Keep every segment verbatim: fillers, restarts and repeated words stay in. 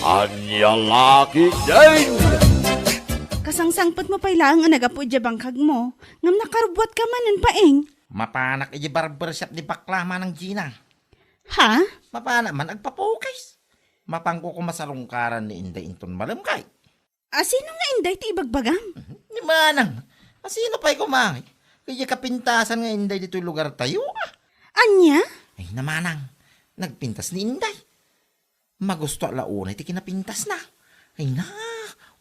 Ania la ketdin? Kasangsangpetmo pay laeng a naggapu idiay bangkagmo, ngem nakarubbuatka manen, Paeng. Mapanak idiay barbershop ni bakla, Manang Gina. Ha? Mapanak man agpapukis. Mapanko koma sarungkaran ni Inday inton malem kay. Asino nga Inday ti ibagbagam? Ni Manang. Asino pay koma? Kaya kapintasan nga Inday ditoy lugartayo, ah. Ania? Ay, na, Manang. Nagpintas ni Inday. Magusto la unay ti kinapintasna. Ay na,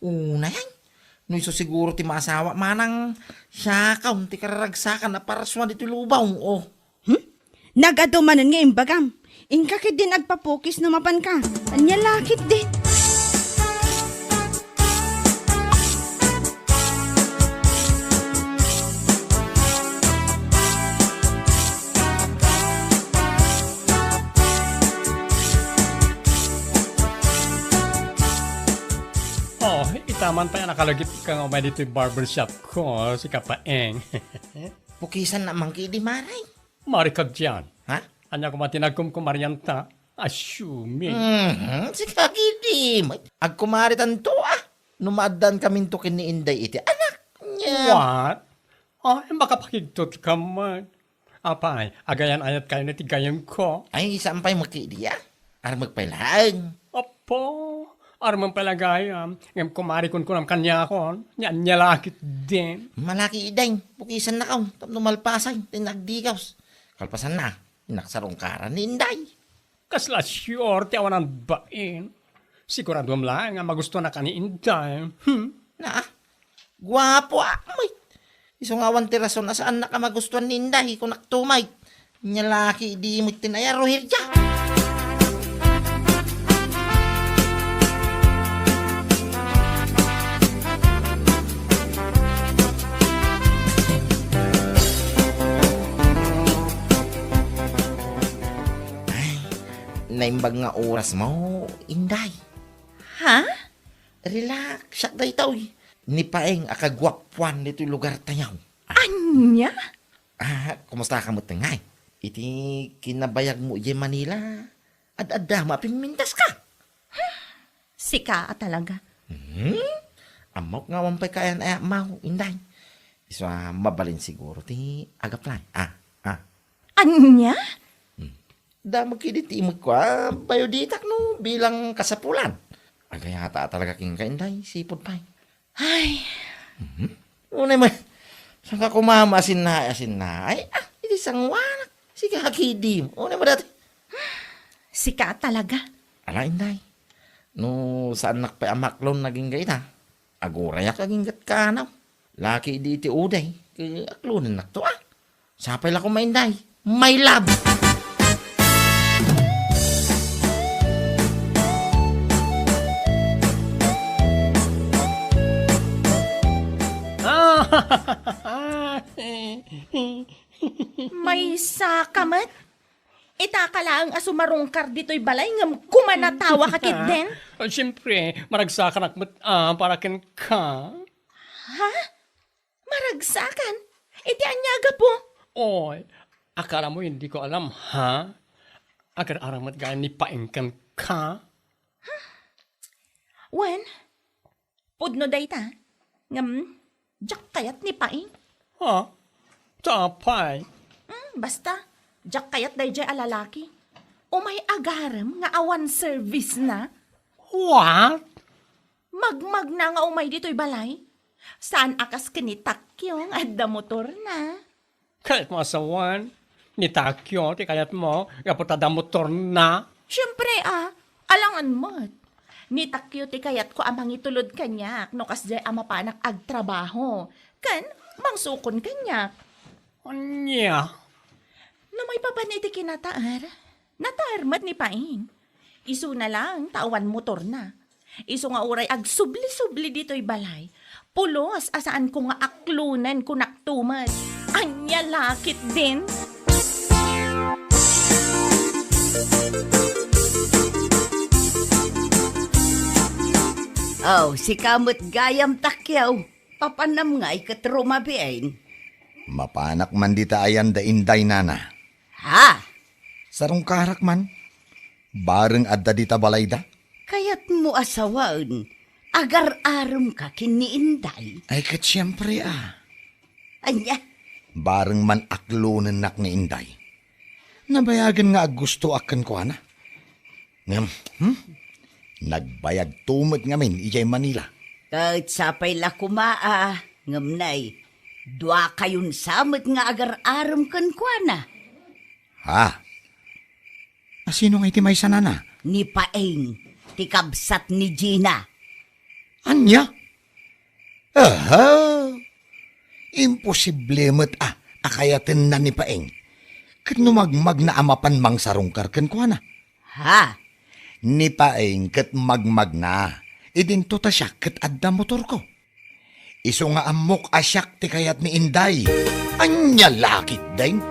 unay ay. No isu siguro ti maasawa, Manang, siya kaon ti kararagsakan a parsuan ditoy lubaw, oh. Hmm? Nagadu manen nga imbagam. Inka ketdin agpapukis no mapanka. Ania la ketdin? Oh, itaman pay a nakalagipka nga umay ditoy barbershop ko, sika Paeng. Pukisannak man ketdi, Manang. Marikag diay. Ha? Ania koma ti nagkumkumarianta? Assuming. Mhm, sika ketdi. Agkumaritanto, ah. No maaddaankaminto ken ni Inday iti anak. Nia. What? Ay, makapakigtot ka man. Apay, agayan-ayatkayon iti gayemko? Ay, saan pay met ketdi, ah. Armek pay laeng. Apo, armen pay la gayam. Ngem kumari kunkunam kaniakon, nia, ania la ketdin? Malaki iday, pukisannakon, tapno malpasan ti nagdigaws. Kalpasanna, nagsarungkaran ni Inday. Kasla sure ti awanan bain. Siguraduem laeng a magustuanaka ni Inday. Hmm? Na, guapo, ah, met. Isu nga awan ti rason a saannak a magustuan ni Inday, kunakto met. Nia la ketdi met ti nayaruhirda. Ay, naimbag nga orasmo, Inday. Ha? Relax, siak daytoy. Ni Paeng a kaguapuan ditoy lugartayo. Ania? Ah, kumustaka met ngay? Iti kinabayagmo idiay Manila, ad-adda met a pimmintaska. Sika a talaga. Hmm? Ammok nga awan pay kaayan-ayatmo, Inday. Isu a mabalin siguro ti ag-apply. Ah, ah. Ania? Hmm. Damag ketdi ti imekko a biodata no bilang kasapulan. Agayata a talaga kenka, Inday, sipud pay. Ay. Mhm. Unay met. Saan ka kumama asinna, asinna? Ay, ah, iti sanguanak. Sika ketdi. Unay met dayta. Sika talaga. Ala, Inday. No saannak pay a maklon agingga ita, agurayak agingga ti kaanaw. Laki di iti uday, ket aklonennakto, ah. Sapay la koma, Inday. My love! Maysa ka met? Ita ka laeng a sumarungkar ditoy balay ngem kumanatawa ka ketdin? Ah, siempre, maragsakanak met, ah, para kenka. Ha? Maragsakan? Iti ania a gapu? Oy, akala mo hindi ko alam, ha? Agar-aram met gayam ni Paeng kenka? Wen, pudno dayta. Ngem, diak kayat ni Paeng. Ha? Sapay. Hmm, basta, diak kayat daydiay a lalaki. Umay agarem nga awan service na. What? Magmagna nga umay ditoy balay. Saan a kas ken ni Takyo nga adda motorna. Kayat mo a sawen, ni Takyo ti kayat mo, gapu ta adda motorna? Siempre, ah, alangan met. Ni Takyo ti kayatko a mangitulod kaniak no kasdiay a mapanak agtrabaho. Ken, mangsukon kaniak. Ania? No maipapan iti kinataer, nataer met ni Paeng. Isuna laeng ta awan motorna. Isu nga uray agsubli-subli ditoy balay, pulos a saanko nga aklonen, kunakto met. Ania la ketdin? Oh, sika met gayam, Takyo. Papanam ngay ket rumabiin? Mapanak man dita ayan da Inday, Nana. Ha? Sarungkarak man. Bareng adda dita balayda. Kayatmo a sawen, agar-aremka ken ni Inday? Ay, ket siempre a. Ania? Bareng man aklonennak ni Inday. Nabayagen nga aggustoak kenkuana. Ngem, hmm? Nagbayagto met ngamin idiay Manila. Ket sapay la koma a, ngem nay, duakayon sa met nga agar-arem kenkuana. Ha? A, sino nga iti maysa, nana? Ni Paeng, ti kabsat ni Gina. Ania? Aha! Imposible met a, a kayatenna ni Paeng. Ket no magmagna a mapan mangsarungkar kenkuana? Ha? Ni Paeng ket magmagna. Idinto ta siak ket adda motorko. Isu nga ammok a siak ti kayat ni Inday. Ania la ketdin?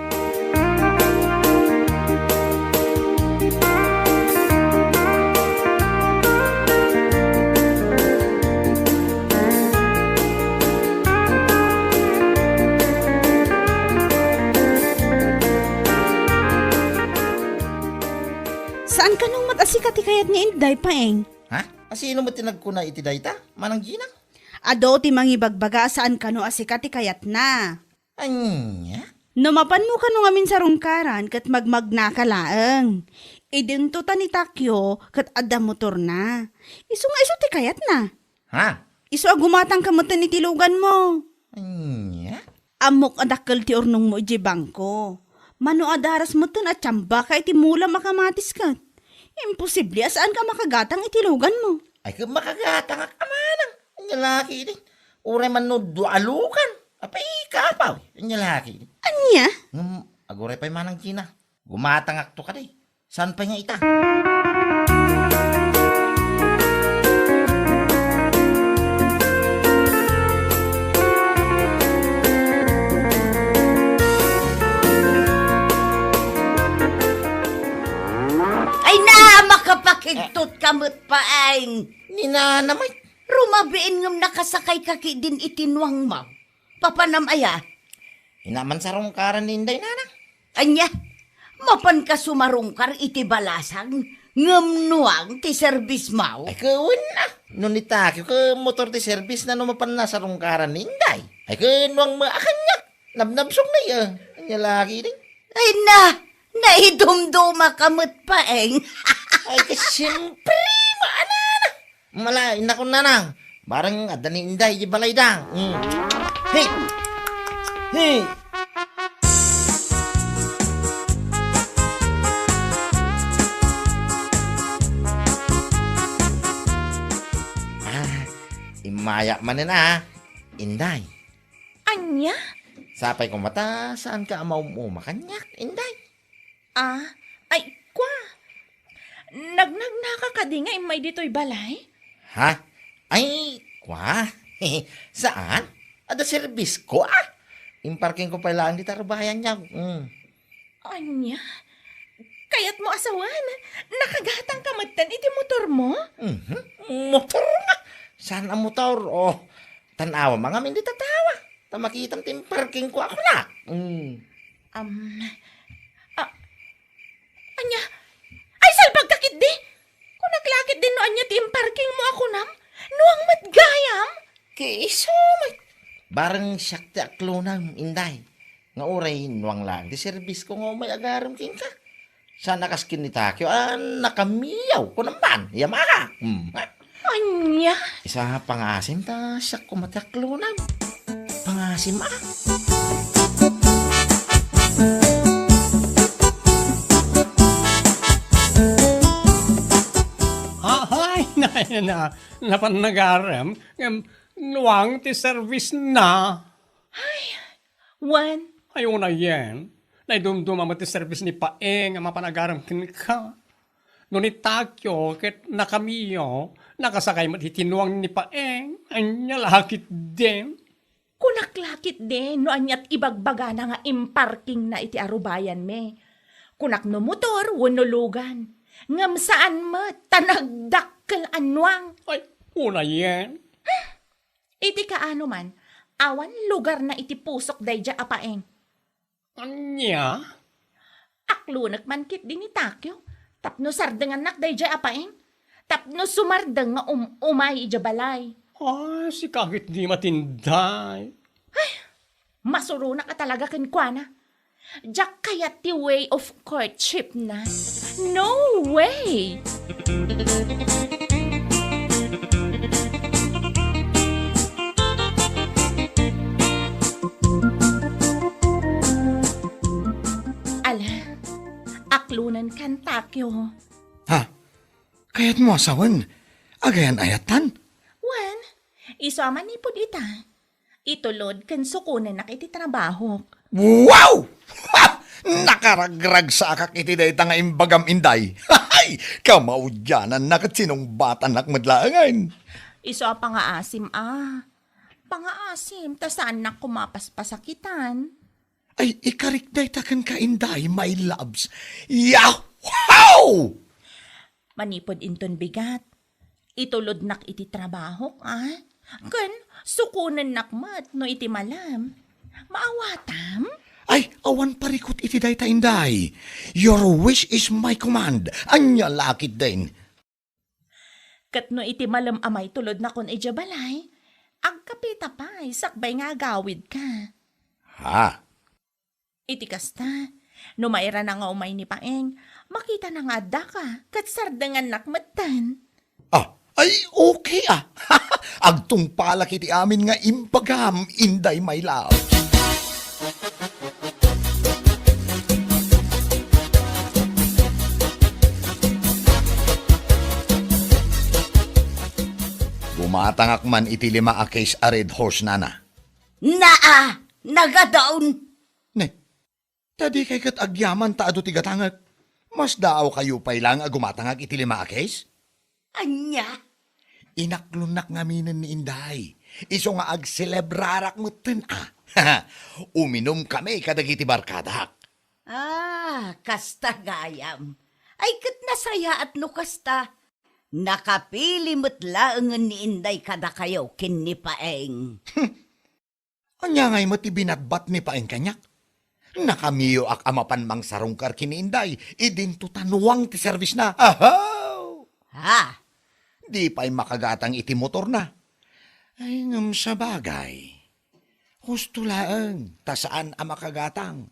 Saan kano met a sika ti kayat ni Inday, Paeng? Ha? A, sino met ti nagkuna iti dayta, Manang Gina? Adu ti mangibagbaga a saan kano a sika ti kayatna. Ania? No mapanmo kano ngamin sarungkaran ket magmagnaka laeng. Idinto ta ni Takyo ket adda motorna. Isu nga isu ti kayatna. Ha? Isu a gumatangka metten iti luganmo. Ania? Ammok a dakkel ti urnongmo idiay bangko. Mano a daras metten a tiambaka iti mulam a kamatis ket. Imposible a saanka a makagatang iti luganmo. Ay, ket makagatangak a manang. Ania la ketdin? Uray man no dua a lugan. Apay, kapaw. Ania la ketdin? Ania? Ngem, aguray pay manang Gina. Gumatangakto kadi. Saan pay nga ita? Ay na, makapakigtot ka met, Paeng. Ni Nana met. Rumabiin ngem nakasakayka ketdin iti nuangmo. Papanam aya? Ina, mansarungkaran ni Inday, nana. Ania? Mapanka sumarungkar iti balasang ngem nuang ti serbismo? Ay, ket wen a. No ni Takyo ket motor ti serbisna no mapanna sarungkaran ni Inday. Ay, ket nuangmo a kaniak. Nabnabsongna iya. Ania la ketdin? Ay na, naidumdumaka met, Paeng. Ay, ket siempre, maanana. Mala, innakon, nanang. Bareng adda ni Inday di balayda. Mm. Hey! Hey! Ah, immaya manen a, Inday. Ania? Sapay koma ta saanka a maum-uma kaniak, Inday. Ah, ay, kua. Nagnagnaka kadi nga immay ditoy balay? Ha? Ay, kua. Saan? Adda serbisko, ah. Imparkingko pay laeng dita rubayan, yaw. Mm. Ania? Kayatmo a sawen, nakagatangka metten iti motormo? Mhm. Motor nga. Saan a motor? Oh, tan-awam ngamin dita tawa. Ta makitam ti imparkingko a kunak. Mm. Am, a, ania? Ay, salbagka ketdi! Kunak la ketdi no ania ti imparkingmo a kunam? Nuang met gayam? Ket isu met. Bareng siak ti aklonam, Inday. Nga uray nuang laeng ti serbisko nga umay agarem kenka. Saan a kas ken ni Takyo a nakamiyaw, kunam man, Yamaha. Hmm. Ania? Isa, pangasim ta siak koma ti aklonam. Pangasim, ah. Ahay, na, na, napan nagarem, ngem nuang ti servisna. Ay, Wen. Ay, unayen, naidumduma met ti serbis ni Paeng a mapan agarem kenka. No ni Takyo ket nakamiyo, nakasakay met iti nuang ni Paeng. Ania la ketdin? Kunak la ketdin no ania ti ibagbagana nga imparkingna iti arubayanmi. Kunak no motor wenno lugan. Ngem saan met ta nagdakkel a nuang. Ay, unayen. Iti kaano man, awan lugarna iti pusok daydiay a Paeng. Ania? Aklonek man ketdi ni Takyo tapno sardengannak daydiay a Paeng. Tapno sumardeng nga um-, umay idiay balay. Ay, sika ketdi met, Inday. Masuronak a talaga kenkuana. Diak kayat ti way of courtship na. No way! Ala, aklonenkan, Takyo. Ha? Kayatmo a sawen? Agayan-ayattan? Wen, isu a manipud ita, itulod ken sukonennak iti trabahok. Wow! Ha! Nakaragragsakak iti dayta nga imbagam, Inday. Hay! Kamaudiananna ket sinungbatannak met laengen. Isu a pangaasim a. Pangaasim, ta saannak koma a paspasakitan. Ay, ikarik dayta kenka, Inday, my loves. Yahoo! Manipud inton bigat, itulodnak iti trabahok, a? Ken sukonennak met no iti malem. Maawatam? Ay, awan parikut iti dayta, Inday. Your wish is my command. Ania la ketdin? Ket no iti malem a maitulodnakon idiay balay, agkapita pay sakbay nga agawidka. Ha? Iti kasta, no mairana nga umay ni Paeng, makitana nga addaka, ket sardengannak metten. Ah, ay, okay, a. Agtungpalak iti amin nga imbagam, Inday, my love. Gumatangak man iti lima a case a Red Horse, nana. Naa! Nagadaon! Ne, ta dikay ket agyaman ta adu ti gatangek. Masdaawkayo pay laeng a gumatangak iti lima a case? Ania? Inaklonnak ngaminen ni Inday. Isu nga agselebrarak metten, a. Uminumkami kadagiti barkadak. Ah, kasta gayam. Ay, ket nasayaat no kasta. Nakapili met laengen ni Inday kadakayo ken ni Paeng. Ania ngay met ti binatbat ni Paeng kaniak? Nakamiyoak a mapan mangsarungkar ken ni Inday, idinto ta nuang ti serbisna. Ahaw! Ha? Di pay makagatang iti motorna. Ay, ngem sabagay. Husto laeng, ta saan a makagatang.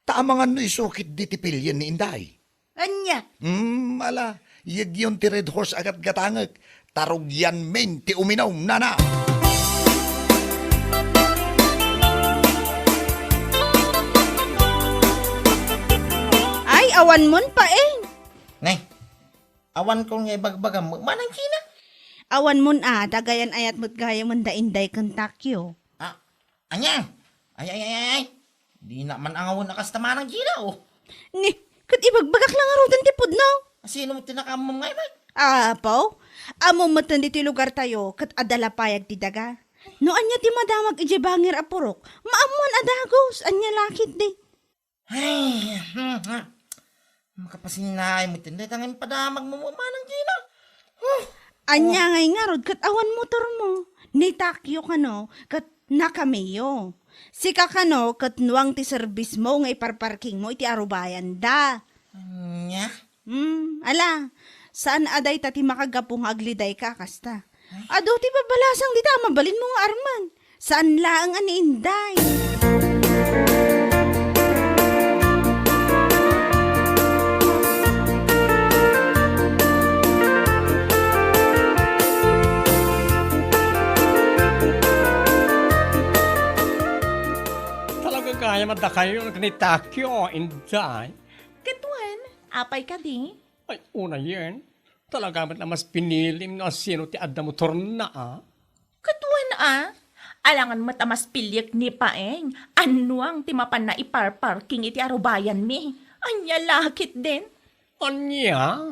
Ta amangan no isu ketdi ti pilien ni Inday. Ania? Hmm, ala, yegyon ti Red Horse a gatgatangek. Ta rugianmin ti uminum, nana. Ay, awanmon, Paeng. Ne, awankon nga ibagbagam, Manang Gina. Awanmon a, ta agayan-ayat met gayamen da Inday ken Takyo. Ah, ania? Ay, ay, ay, ay, ay. Dina man angawen a kasta, Manang Gina, o. Ni, ket ibagbagak la ngaruden ti pudno. Asino met ti nakaammom ngay met? Apo, ammom met ditoy lugartayo, ket adda la payag ti daga. No ania ti madamag idiay bangir a purok, maammoan a dagus, ania la ketdi. Ay, hmm, hmm. Makapasinnaay met dayta nga impadamagmo, Manang Gina. Huh. Ania ngay ngarud ket awan motormo? Ni Takyo kano ket nakamiyo. Sika kano ket nuang ti serbismo nga iparparkingmo iti arubayanda. Ania? Hmm, ala, saan a dayta ti makagapu nga agledayka a kasta. Adu ti babalasang dita a mabalinmo nga arman. Saan laeng a ni Inday. Talaga gayam a dakayo ken ni Takyo, Inday. Ket wen, apay kadi? Ay, unayen, talaga met a mas pinilim no asino ti adda motorna, a? Ket wen, a? Alangan met a mas piliek ni Paeng, a nuang ti mapanna iparparking iti arubayanmi. Ania la ketdin? Ania?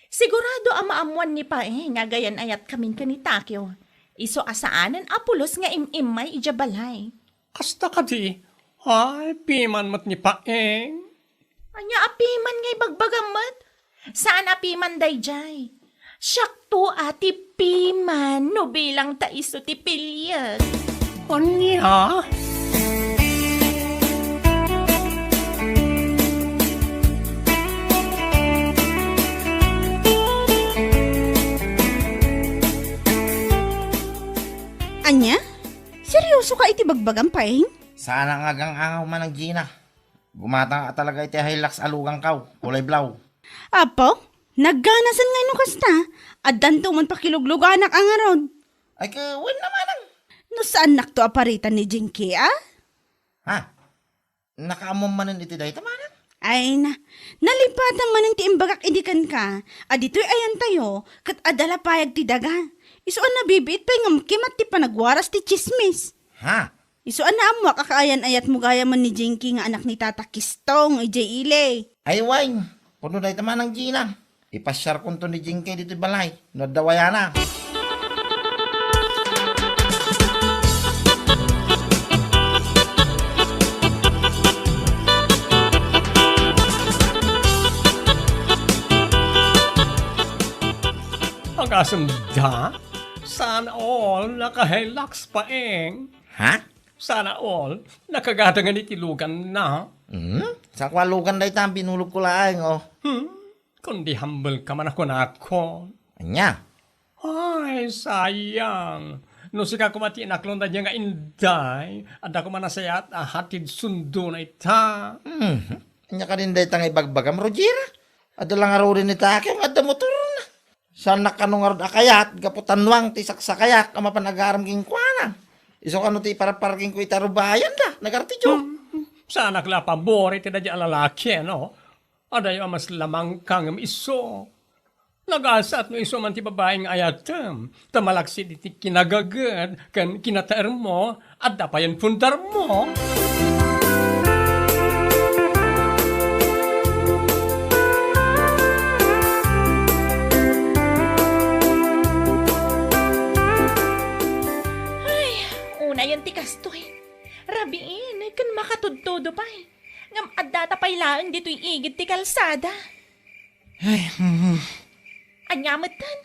Sigurado a maammoan ni Paeng nga agayan-ayatkamin ken ni Takyo. Isu a saanen a pulos nga im-immay idiay balay. Kasta kadi? Ay, piman met ni Paeng. Ania a piman nga ibagbagam met? Saan a piman daydiay. Siakto a ti piman no bilang ta isu ti piliek. Ania? Puso ka iti bagbagam, Paeng? Sana nga agang-angaw, Manang Gina. Gumatang a talaga iti Hilux a lugankaw, kulay blaw. Apo, nagganasen nga no kasta. Addanto man pakilugluganak a ngarud. Ay, ka, wen na, Manang. No saannakto a paritan ni Jinky, a? Ha? Nakaammo manen iti dayta, Manang? Ay na, nalipatan manen ti imbagak idi kenka, a ditoy ayantayo, ket adda la payag ti daga. Isu a nabibiit pay ngem kimat ti panagwaras ti tsismis. Ha? Isu a naammoak a kaayan-ayatmo gayam ni Jinky nga anak ni Tata Kistong, idiay ili. Ay, wen, pudno dayta, Manang Gina. Ipasiarkonto ni Jinky ditoy balay no adda wayana. Agasem da? Sana all, naka-Hilux, Paeng. Ha? Sana all, nakagatagan iti luganna. Hmm? Saan ko a lugan dayta, binulogko laeng, oh. Hmm? Kundi humble ka man a kunakon. Ania? Ay, sayang. No sika koma ti inaklon daydiay nga inday, adda koma nasayaat a hatid sundona ita. Hmm. Ania kadin dayta nga ibagbagam, Rogera? Adda la ngaruden ni Takeo nga adda motorna. Saannak kano ngarud a kayat gapu ta nuang ti saksakayak a mapan agaram kenkuana. Isu kano ti iparaparkingko ita rubayanda, nagartiyo. Hmm. Saanak la a pabor iti daydiay a lalaki, no? Adayo a mas lamangka ngem isu. Nagasaat no isu man ti babai nga ayatem, ta malaksid iti kinagaged ken kinataermo, adda payen pundarmo. Ay, unayen ti kastoy. Rabiin, ken makatudtudo pay. Ngem addata pay laeng ditoy igid ti kalsada. Ay, mhm. Ania metten?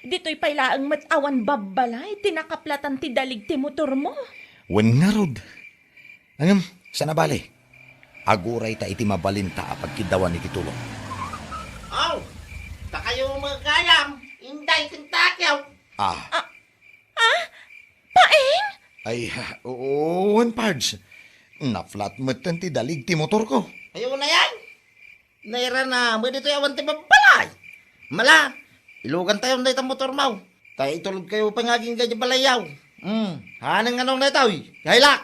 Ditoy pay laeng met awan babbalay ti nakaplatan ti dalig ti motormo. Wen ngarud. Ngem, saan a bale. Aguray ta iti mabalinta a pagkiddawan iti tulong. Aw, dakayo met gayam, Inday ken Takeo. Ah. Ah, Ah? Paeng? Ay, wen, Pards. Naplat metten ti dalig ti motorko. Ay, unayen. Nairana, met ditoy awan ti babbalay. Mala, ilugantayon dayta motormo. Ta itulodkayo pay nga agingga idiay balayyo. Hmm, hanen nga nung daytoy, Hilux.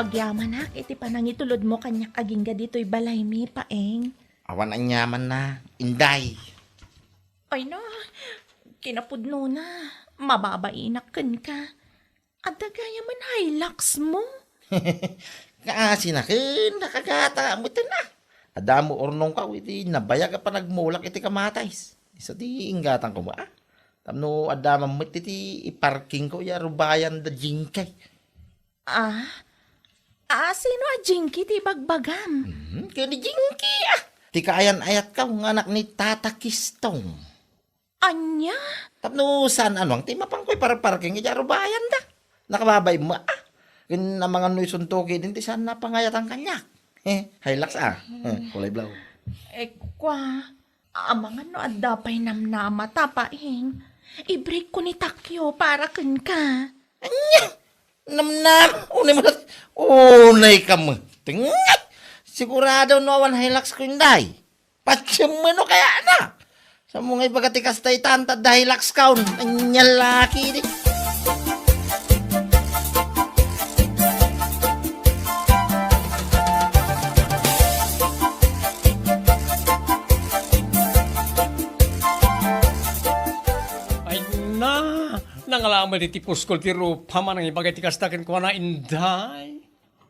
Agyamanak iti panangitulodmo kaniak agingga ditoy balaymi, Paeng. Awan aniamanna, Inday. Ay na, kinapudnona, mababainak kenka. Adda gayam Hiluxmo? Kaasina ken nakagata metten a. Adda mo urnongko iti nabayag a panagmulak iti kamatis. Isu ti inggatangko met a. Tapno adda man met iti iparkingko ya rubayan da Jinky. Ah? Ah, sino a Jinky ti ibagbagam? Hmm, ken ni Jinky a. Ti kaayan-ayatko nga anak ni Tata Kistong. Ania? Tapno saan a nuang ti mapanko iparparking idiay arubayanda. Nakababain met a. Ken amangan no isunto ketdin ti saan a pangayatan kaniak. Eh, Hilux a. Eh, kulay blaw. Eh, kua, amangan no adda pay namnamata, Paeng. I-break ko ni Takeo para kenka. Ania? Namnama? Unay met. Unay ka met. Tingay! Sigurado no awan Hiluxko, Inday. Patiem no kayatna. Saan mo nga ibaga ti kasta itan ta adda Hiluxkaon? Ania laki di. Ay na, nangalamet iti puskol ti rupa, manang ibaga ti kasta kenkuana, Inday.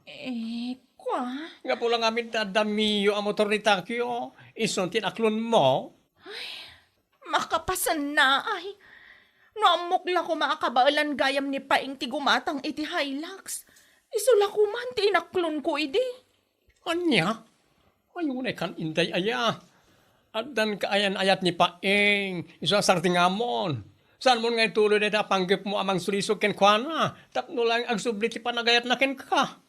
Eh, kua? Gapu la ngamin ta adda Mio a motor ni Takeo, isu ti inaklonmo. Ay, makapasennaay. No ammok la koma a kabaelan gayam ni Paeng ti gumatang iti Hilux, isu la koma ti inaklonko idi. Ania? Ay, unay kan, Inday aya. Addan kaayan-ayat ni Paeng, isu a sartingamon. Saanmon nga ituloy dayta a panggepmo a mangsulisog kenkuana, tapno laeng agsubli ti panagayatna kenka.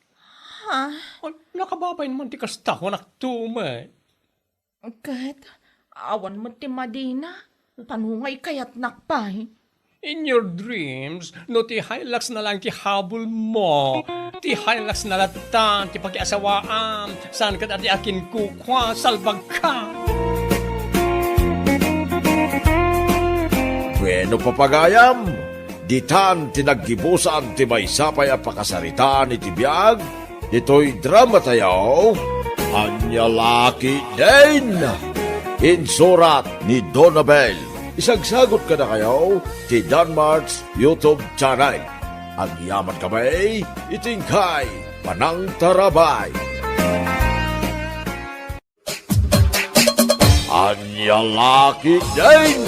Ah. Ay, nakababain man ti kasta, kunak tumet. Ket, awan met ti madina. Pano ngay kayatnak pay? In your dreams, no ti Hilux na lang ti habol mo, ti Hilux na latta ti pakiasawaam, saan ket a ti akinkukua, salbag ka. Bueno, papagayam, ditan ti naggibusan ti maysa pay a pakasaritaan iti biag ditoy dramatayo, Ania La Ketdin. Insurat ni Donabel. Isagsagut kadakayo ti Danmark's YouTube channel. Agyaman kami iti inkay panangtarabay. Ania La Ketdin.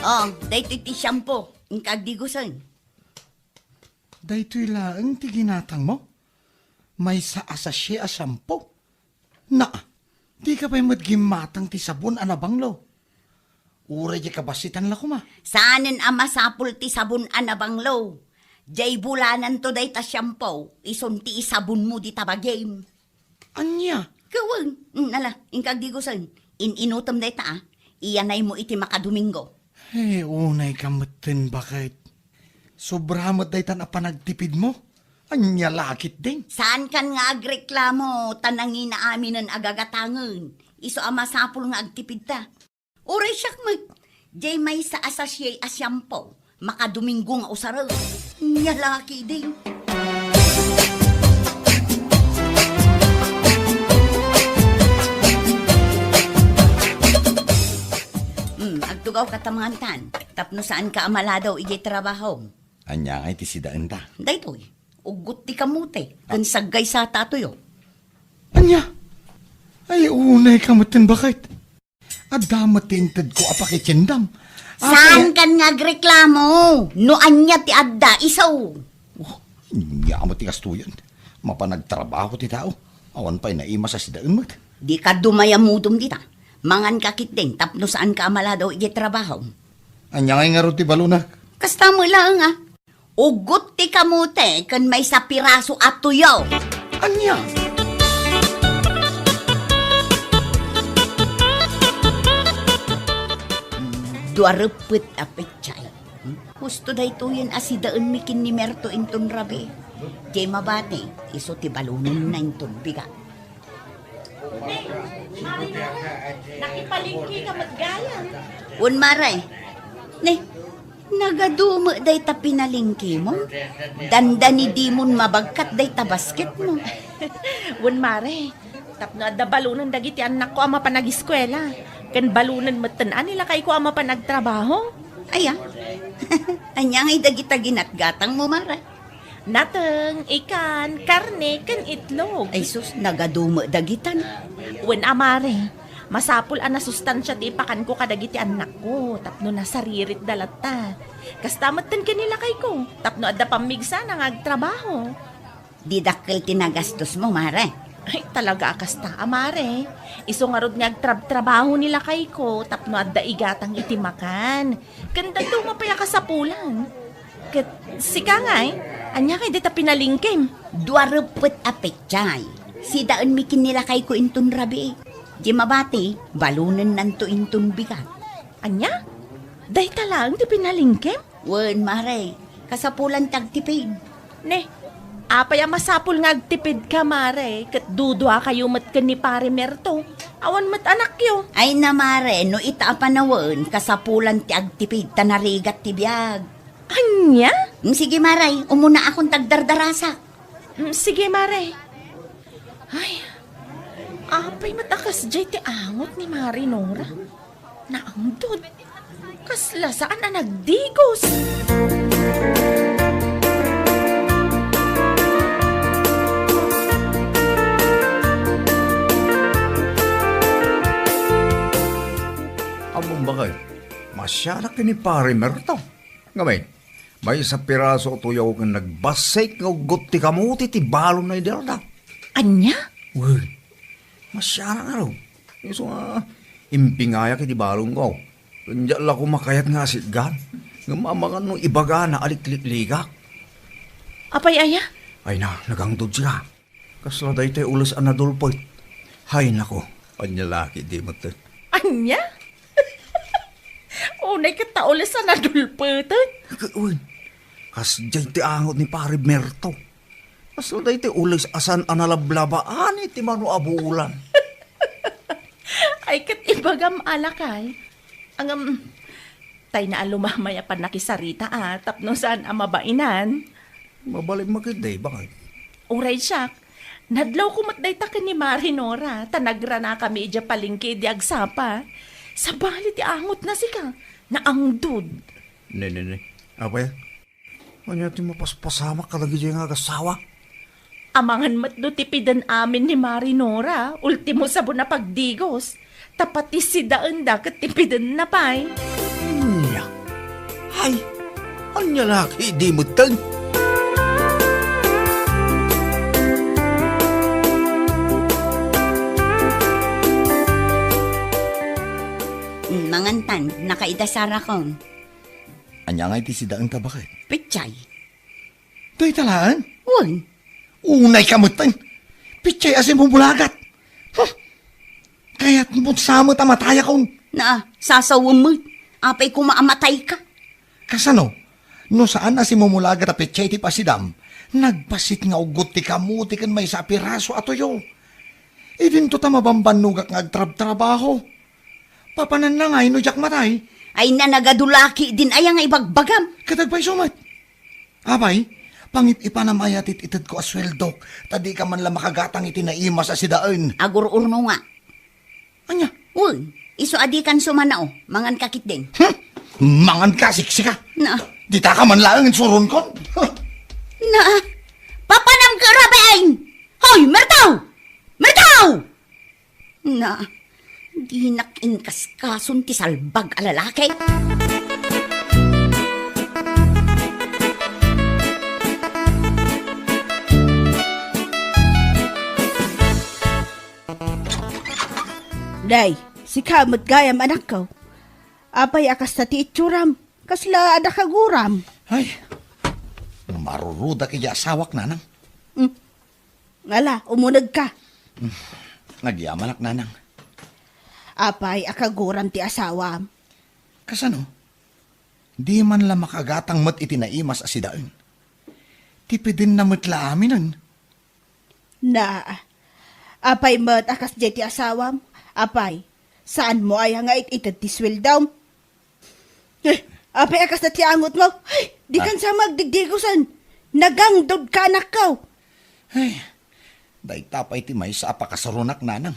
Oh, daytoy ti shampoo. Inka agdigosen. Daytoy laeng ti ginatangmo? Maysa a sachet a shampoo? Na, dika pay met gimmatang ti sabon a nabanglo? Uray diay kabassitan la koma. Saanen a masapul ti sabon a nabanglo. Diay bulananto dayta shampoo, isun ti isabonmo dita bagim. Ania? Kawen, mm, ala, inka agdigosen. In-inutem dayta, a. Iyanaymo iti makadomingo. Eh, unay ka metten, baket. Sobra met daytan a panagtipidmo. Ania la ketdin? Saankan nga agreklamo, ta nangina aminen a gagatangen. Isu a masapul nga agtipidta. Uray siak met, diay maysa a sachet a shampoo, makadomingo nga usaren. Ania la ketdin. Hmm, agtugawka ta mangan, tapno saanka a maladaw idiay trabahom. Ania ngay ti sidaenta? Daytoy, uggot ti kamote, ken saggaysata a tuyo. Ania? Ay, unay ka metten, baket. Adda met ti intedko a pakitiendam. Saankan nga agreklamo? No ania ti adda, isu. Oh, ania met ti kastoyen? Mapan agtrabaho ti tao. Awan pay naimas a sidaen met. Dika dumayamudom dita. Manganka ketdin tapno saanka a maladaw idiay trabahom. Ania ngay ngarud ti balonak? Kasta met laeng, a. Uggot ti kamote ken maysa piraso a tuyo. Ania? Dua reppet a pechay. Husto daytoyen a sidaenmi ken ni Merto inton rabii. Diay mabati, isu ti balonenna inton bigat. Nakipalengke ka met gayam. Wen, mare. Ne, nagadu met dayta pinalengkemo? Dandanidimon mabagkat dayta basketmo. Wen, mare, tapno adda balonen dagiti annakko a mapan agiskuela, ken balonen metten a ni lakayko a mapan agtrabaho. Aya? Ania ngay dagita ginatgatangmo, mare? Nateng, ikan, karne, ken itlog. Ay sus, nagadu met dagitan. Wen a, mare, masapul a nasustansia ti ipakanko kadagiti annakko tapno nasariritda latta. Kasta metten ken ni lakayko tapno adda pammigsana nga agtrabaho. Di dakkel ti nagastosmo, mare? Ay, talaga a kasta a, mare. Isu ngarud nga agtrabtrabaho ni lakayko tapno adda igatang iti makan. Ken dadduma pay a kasapulan. Ket sika ngay, ania ngay dayta pinalengkem? Dua reppet a pechay. Sidaenmi ken ni lakayko inton rabii. Diay mabati, balonennanto inton bigat. Ania? Dayta laeng ti pinalengkem? Wen, mare, kasapulan ti agtipid. Ne, apay a masapul nga agtipidka, mare, ket duduakayo met ken ni Pare Merto? Awan met anakyo. Ay na, mare, no ita a panawen, kasapulan ti agtipid ta narigat ti biag. Ania? Mm, sige, mare, umunaakon ta agdardarasak. Mm, sige, mare. Ay, apay met a kasdiay ti angot ni Mare Nora? Naangdod. Kasla saan a nagdigos. Ammom, baket, masianak ken ni Pare Merto. Ngamin, maysa piraso a tuyaw ken nagbassik nga uggot ti kamote ti balonna idi aldaw. Ania? Wen, masianak ngarud. Isu nga, impingayak iti balonko. Ken diak la koma kayat nga asitgan. Ngem amangan no ibagana a liklikligak. Apay aya? Ay na, nagangdod sika. Kasla daytoy ules a nadulpet. Hay nako, ania la ketdi metten. Ania? Unay ket ta ules a nadulpeten. Ket wen, kasdiay ti angot ni Pare Berto. Kasla daytoy ules a saan a nalablabaan iti mano a bulan. Ay, ket ibagam a lakay. Ngem, tayna a lumamay a pannakisarita a tapno saan a mabainan. Mabalinmo ketdi, bakit? Uray siak, nadlawko met dayta ken ni Mari Nora, ta nagranakami idiay palengke idi agsapa. Sabali ti angotna sika, naangdod. Ne, ne, ne. Apay? Ania ti mapaspasamak kadagiti nga agassawa? Amangan met no tipiden amin ni Mari Nora, ultimo sabon a pagdigos. Ta pati sidaenda ket tipidenna pay. Ania? Hay, ania la ketdi metten? Mm, mangantan, nakaidasar akon. Ania nga iti sidaenta, baket? Petsay. Dayta laeng? Wen. Unayka metten. Petsay a simumulagat. Huh! Kayatmo sa met a matayakon. Naa, sasawem met. Apay koma a matayka? Kasano? No saan a simumulagat a petsay ti pasidam, nagpasit nga uggot ti kamote ken maysa a piraso a tuyo. Idinto ta mabambannogak nga agtrabtrabaho. Papananna ngay no diak matay? Ay, nanagadu la ketdin aya nga ibagbagam. Ket agpayso met. Apay, pangip-ipanam aya ti itedko a sueldok, ta dika man la makagatang iti naimas a sidaen. Agur-urnonga. Ania? Wen, isu a dikan sumanao, manganka ketdin. Hmm? Manganka, siksika? Na. Ditaka man laeng suronkon? Huh. Na. Papanam ka, Rafael! Hoy, Mertaw! Mertaw! Na, dinak inkaskason ti salbag a lalaki. Day, sika met gayam, anakko. Apay a kasta ti itsuram? Kasla adda kaguram? Ay, marurudak iti asawak, nanang. Mm. Ala, umunegka. Nagyamanak, nanang. Apay a kaguram ti asawam? Kasano? Di man la makagatang met iti naimas a sidaen. Tipidenna met la aminen. Na, apay met a kasdiay ti asawam? Apay, saanmo aya nga it-ited ti sueldom? Eh, apay a kasta ti angotmo? Ay, dikan sa magdigdigosen. Nagangdod ka, anakko. Ay, dayta pay ti maysa a pakasaronak, nanang.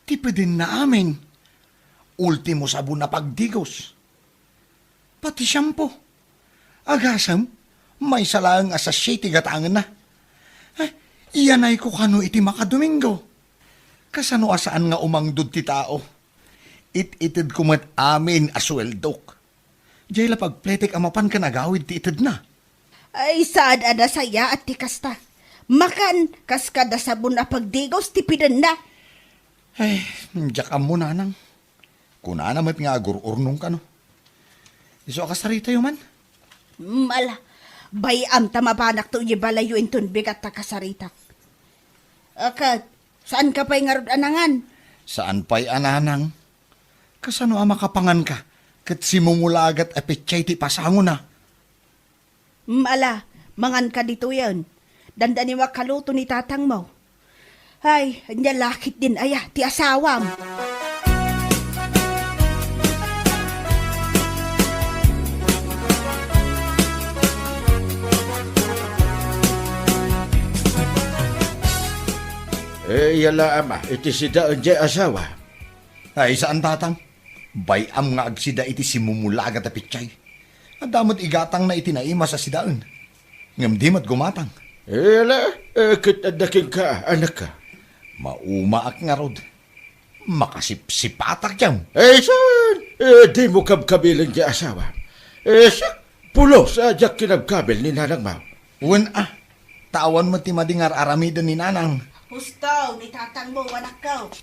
Tipidenna amin. Ultimo sabon a pagdigos. Pati shampoo. Agasem, maysa laeng a sachet ti gatangenna. Eh, iyanayko kano iti makadomingo. Kasano a saan nga umangdod ti tao? It-itedko met amin a sueldok. Diay la pagpletek a mapan ken agawid ti itedna. Ay, saan a nasayaat ti kasta. Makan, kas kada sabon a pagdigos ti pidenna. Ay, diak ammo, nanang. Kunana met nga agur-urnong kano. Isu a kasaritayo man? Mala, bay-am ta mapanakto idiay balayyo inton bigat ta kasaritak. Akat, saan ka pay ngarud a nangan? Saan pay a nanang? Kasano a makapangan ka ket simumulagat a petsay ti pasangona? Mala, mangan ka ditoyen. Dandani a kaluto ni tatangmo. Ay, ania la ketdin aya ti asawam? Eh, iya la, ama, iti sidaen diay asawa. Ay, saan, tatang. Bay-am nga agsida iti simumulagat a petsay. Adda met igatangna iti naimas a sidaen. Ngem di met gumatang. Ala, eh, ket adda kenka, anakka. Maumaak ngarud. Makasipsipatak diam. Ay, saan? Eh, dimo kabkabilen ti asawa. Eh, siak, pulos a diak kinabkabil ni nanangmo. Wen a, ta awan met ti madi nga ar-aramiden ni nanang. Husto, ni tatangmo, anakko.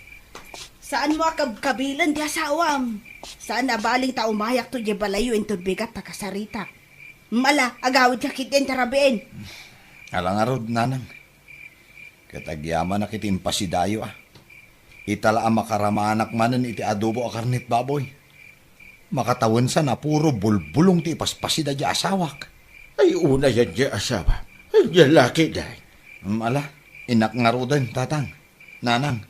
Saanmo a kabkabilen ti asawam. Saan a baling ta umayakto diay balayyo inton bigat ta kasaritak. Mala, agawidka ketdin ta rabiin. Ala ngarud, nanang. Ket agyamanak iti impasidayo, a. Ita la a makaramanak manen iti adobo a karnet baboy. Makatawensan a puro bulbulong ti ipaspasida diay asawak. Ay, unayan diay asawa. Ay, diay laki, day. Mm, ala, innak ngaruden, tatang. Nanang.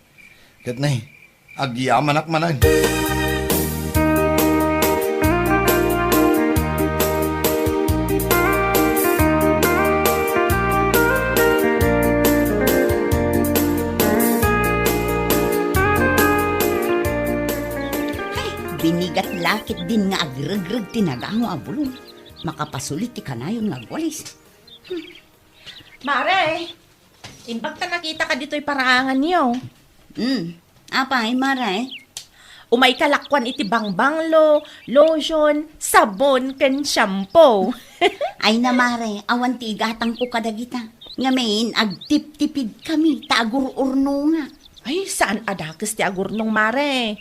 Ket nay, agyamanak manen. Ay, binigat la ketdin nga agregreg ti nagango a bulong. Makapasulit ti kanayon nga agwalis. Hmm. Mare, imbag ta nakitaka ditoy paraanganyo. Hmm. Apay, Mare? Umayka lakuan iti bangbanglo, lotion, sabon, ken shampoo. Ay na, Mare, awan ti igatangko kadagita. Ngamin, agtiptipidkami, ta agur-urnongak. Ay, saan a dakes ti agurnong, Mare.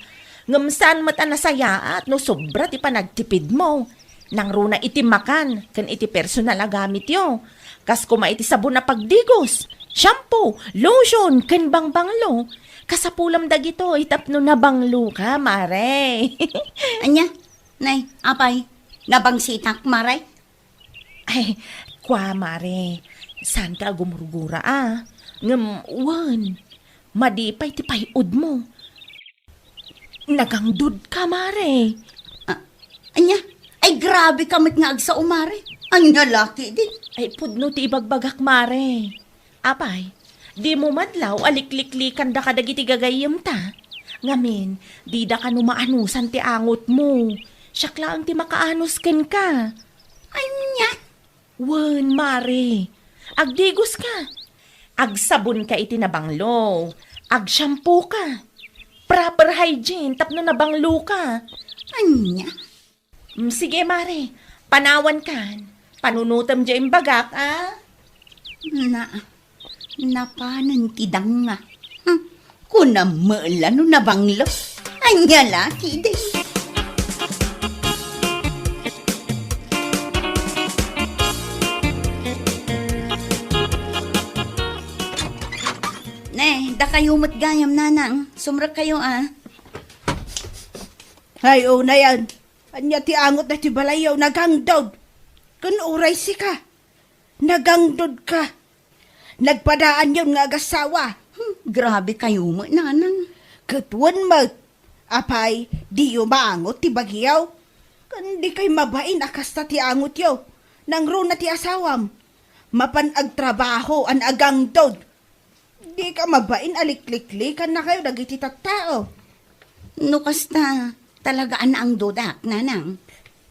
Ngem saan met a nasayaat no sobra ti panagtipidmo. Nangruna iti makan ken iti personal a gamityo. Kas koma iti sabon a pagdigos, shampoo, lotion, ken bangbanglo. Kasapulam dagitoy tapno nabangloka, Mare. Ania? Nay, apay, nabangsitak, Mare? Ay, kua, Mare. Saanka a gumurgura, a. Ngem, wen, madi pay ti pay-odmo. Nagangdodka, Mare. Ah, ania? Ay, grabe ka met nga agsao, Mare. Ania la ketdin? Ay, pudno ti ibagbagak, Mare. Apay, dimo madlaw a likliklikanda kadagiti gagayyemta? Ngamin, dida kano maanusan ti angotmo. Siak laeng ti makaanos kenka. Ania? Wen, Mare, agdigoska. Agsabonka iti nabanglo. Agshampooka. Proper hygiene tapno nabangloka. Ania? Mm, sige, Mare. Panawankan. Panunotem diay imbagak, a? Na, napanen ti danga. Hmm, kunam met la no nabanglo. Ania la ketdin? Ne, dakayo met gayam, nanang. Sumrekkayo, a. Ay, unayan. Ania ti angot daytoy balayyo? Nagangdod. Ken uray sika, nagangdodka. Nagpadaanyon nga agassawa. Hmm, grabe kayo met, nanang. Ket wen met, apay, diyo maangot ti bagiyo? Ken di kay mabain a kasta ti angotyo. Nangruna ti asawam. Mapan agtrabaho a naagangdod. Dika mabain a likliklikannen kayo dagiti tattao. No kasta, talaga a naangdodak, nanang.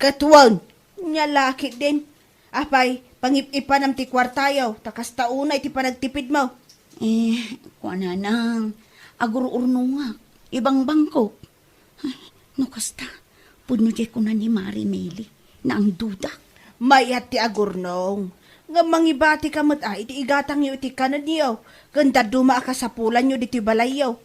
Ket wen, nia la ketdin. Apay, pangip-ipanam ti kuartayo, ta kasta unay ti panagtipidmo. Eh, kua, nanang, agur-urnongak, ibangbangkok. Ay, no kasta, pudno diay kuna ni Mare Meli, naangdodak. Mayat ti agurnong, ngem mangibatika met a iti igatangyo iti kanenyo, ken dadduma a kasapulanyo ditoy balayyo.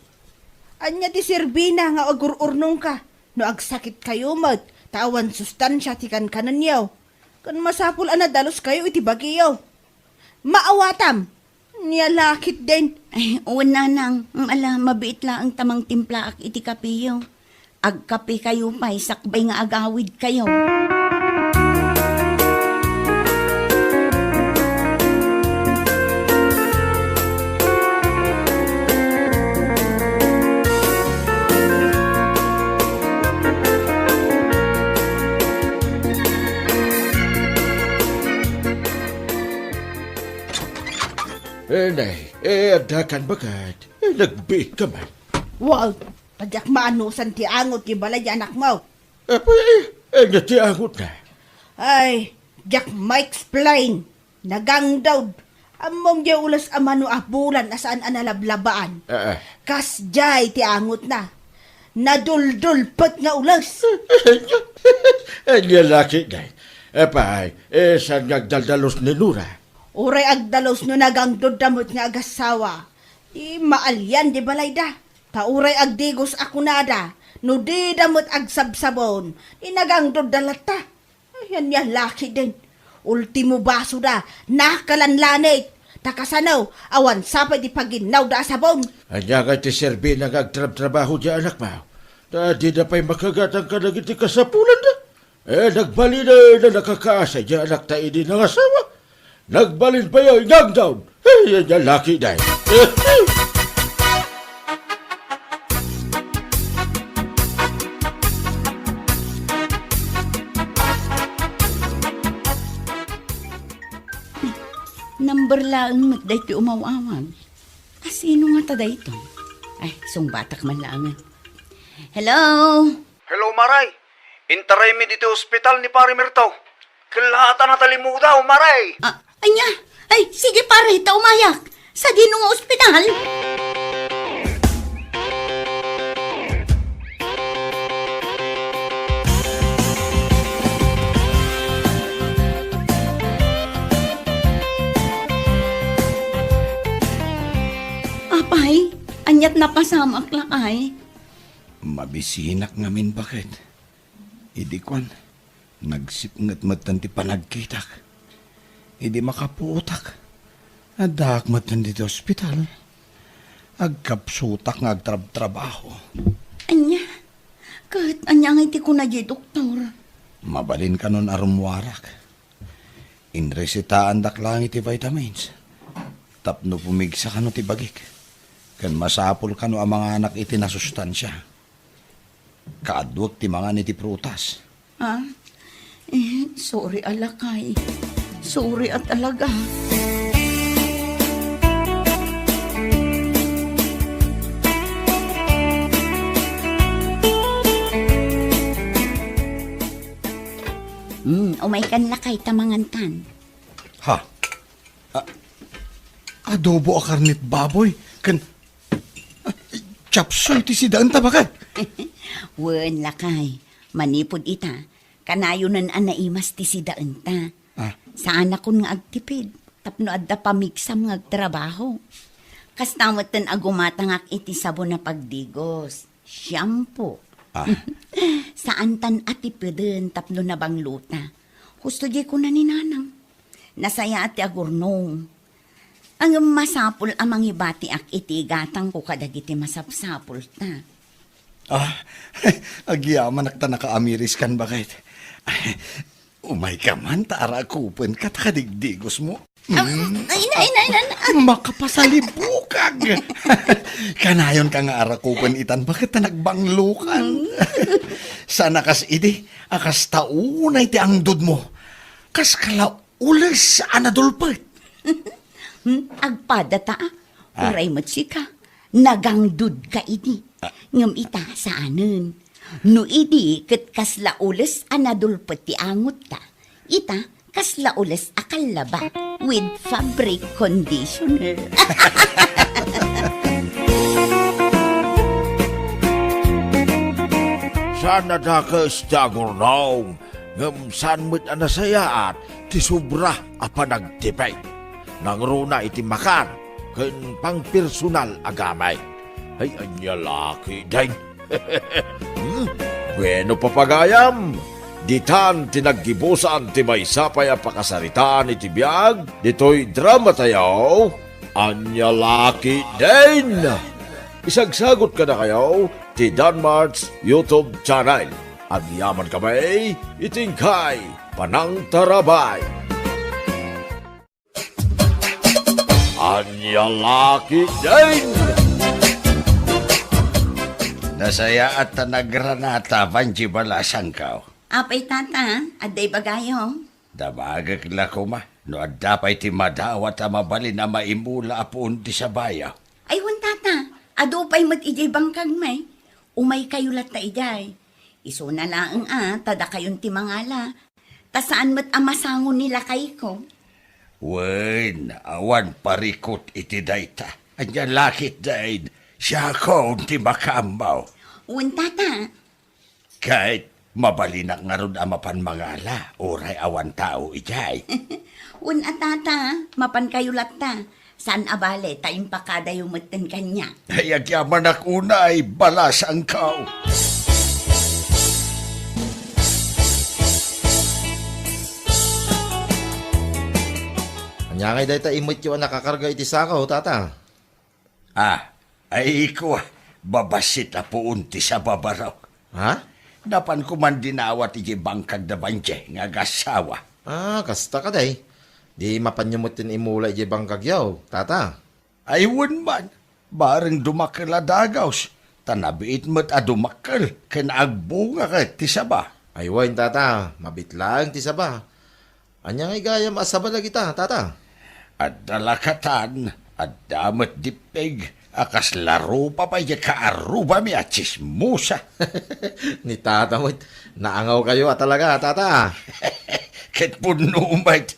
Ania ti serbina nga agur-urnongka, no agsakitkayo met, ta awan sustansia ti kankanenyo? Ken masapul a nadaluskayo iti bagiyo. Maawatam! Nia la ketdin. Ay, wen, nanang, ala, mabiit laeng ta mangtimplaak iti kapeyo. Agkapekayo pay sakbay nga agawidkayo. Eh, nay, eh, addakan baket. Eh, nagbiitka man. Wow! Ta diak maanusan ti angot ti balay ti anakmo. Apay, eh, ania ti angotna? Ay, diak ma-explain. Nagangdod. Ammom diay ules a mano a bulan a saan a nalablabaan. Ah, ah. Kasdiay ti angotna. Naduldulpet nga ules. Ania la ketdin. Apay, eh, saan nga agdaldalus ni Nora? Uray agdalus no nagangdodda met nga agassawa. Ti maalian di balayda. Ta uray agdigos a kunada, no dida met agsabsabon, ti nagangdodda latta. Ay, ania la ketdin. Ultimo basoda, nakalanlanit. Ta kasano, awan sa pay ti paginnawda a sabon. Ania ngay ti serbina nga agtrabtrabaho diay anakmo? Ta dida pay makagatang kadagiti kasapulanda. Eh, nagbalin a nakakaasa diay anakta idi nangasawa. Nagbalin pay a ingangdaw. Ay, ania laki day. Number laeng met daytoy umaw-awag. A, sino ngata daytoy? Ay, sungbatak man laengen. Hello? Hello, Maray. Intaraymi ditoy ospital ni Pare Merto. Kellaatan a talimudaw, Maray. Ah, ania? Ay, sige, pare, ta umayak. Sadino nga ospital? Apay, aniat napasamak, lakay? Mabisinak ngamin, baket. Idi kuan, nagsipnget metten ti panagkitak. Idi makapuotak, addaak metten ditoy ospital. Agkapsutak nga agtrabtrabaho. Ania? Ket ania ngay ti kuna diay doktor? Mabalin kanon a rummuarak. Inresetaandak laeng iti vitamins tapno pumigsa kano ti bagik, ken masapul kano a manganak iti nasustansia. Kaaduek ti mangan iti prutas. Ah? Eh, sorry a lakay. Sorry a talaga. Hmm, umaykan lakay ta mangankan. Ha? A-, adobo a karnet baboy ken, a, chop suey ti sidaenta, baket? Wen, lakay. Manipud ita, kanayonen a naimas ti sidaenta. Ah. Saanakon nga agtipid tapno adda pamigsam nga agtrabaho. Kasta metten a gumatangak iti sabon a pagdigos, shampoo. Ah. Saantan a tipeden tapno nabanglota. Husto diay kuna ni Nanang. Nasayaat ti agurnong. Ngem masapul a mangibatiak iti igatangko kadagiti masapsapulta. Ah, agyamanak ta nakaamiriskan, baket. Umayka man ta arakupenka ta kadigdigosmo. Ah, ay, nay, nay, nay, nay. Makapasalibukag. Kanayonka nga arakupen itan, baket ta nagbanglokan. Saan a kas idi, a kasta unay ti angdodmo. Kas kala ules a nadulpet. Hmm, agpada ta, a. Ah. Uray met sika, nagangdodka idi. Ah. Ngem ita, saanen. No idi ket kasla ules a nadulpet ti angotta, ita, kasla ules a kallaba with fabric conditioner. Saan a dakes ti agurnong, ngem saan met a nasayaat ti sobra a panagtipid. Nangruna iti makan ken pangpersonal a gamit. Ay, ania la ketdin. Hmm? Bueno, papagayam, ditan ti naggibusan ti maysa pay a pakasaritaan iti biag ditoy dramatayo. Ania la ketdin. Isagsagot kadakayo ti Danmart's YouTube channel. Agyamankami iti inkay panangtarabay. Ania la ketdin? Nasayaat ta nagranata, Panji Balasangko. Apay, tata, adda ibagayo? Damagek la koma no adda pay ti madawat a mabalin a maimula a puon ti sabayo. Ay, wen, tata, adu pay met idiay bangkagmi. Umaykayo latta idiay. Isuna laeng a ta dakayon ti mangala. Ta saan met a masango ni lakayko. Wen, awan parikut iti dayta. Ania la ketdin, siakon ti makaammo. Wen, tata. Ket mabalinak ngarud a mapan mangala, uray awan tao idiay. Wen a, tata, mapankayo latta. Saan a bale ta impakadayo metten kaniak. Ay, agyamanak unay, Balasangko. Ania ngay dayta imetyo a nakakarga iti sako, tata? Ah, ay ko, babassit a puon ti saba, Barok. Ha? Napanko man dinawat idiay bangkag da Banje nga agassawa. Ah, kasta kadi. Di mapanyo met ti imula idiay bangkagyo, tata? Ay, wen man, bareng dumakkel a dagaws, ta nabiit met a dumakkel ken agbunga ket ti saba. Ay, wen, tata, mabiit laeng ti saba. Ania ngay gayam a saba dagita, tata? Adda lakatan, adda met dippeg, a kasla rupa pay diay kaarrubami a tsismosa. Ni tata met, naangawkayo a talaga, tata. Ket punno met,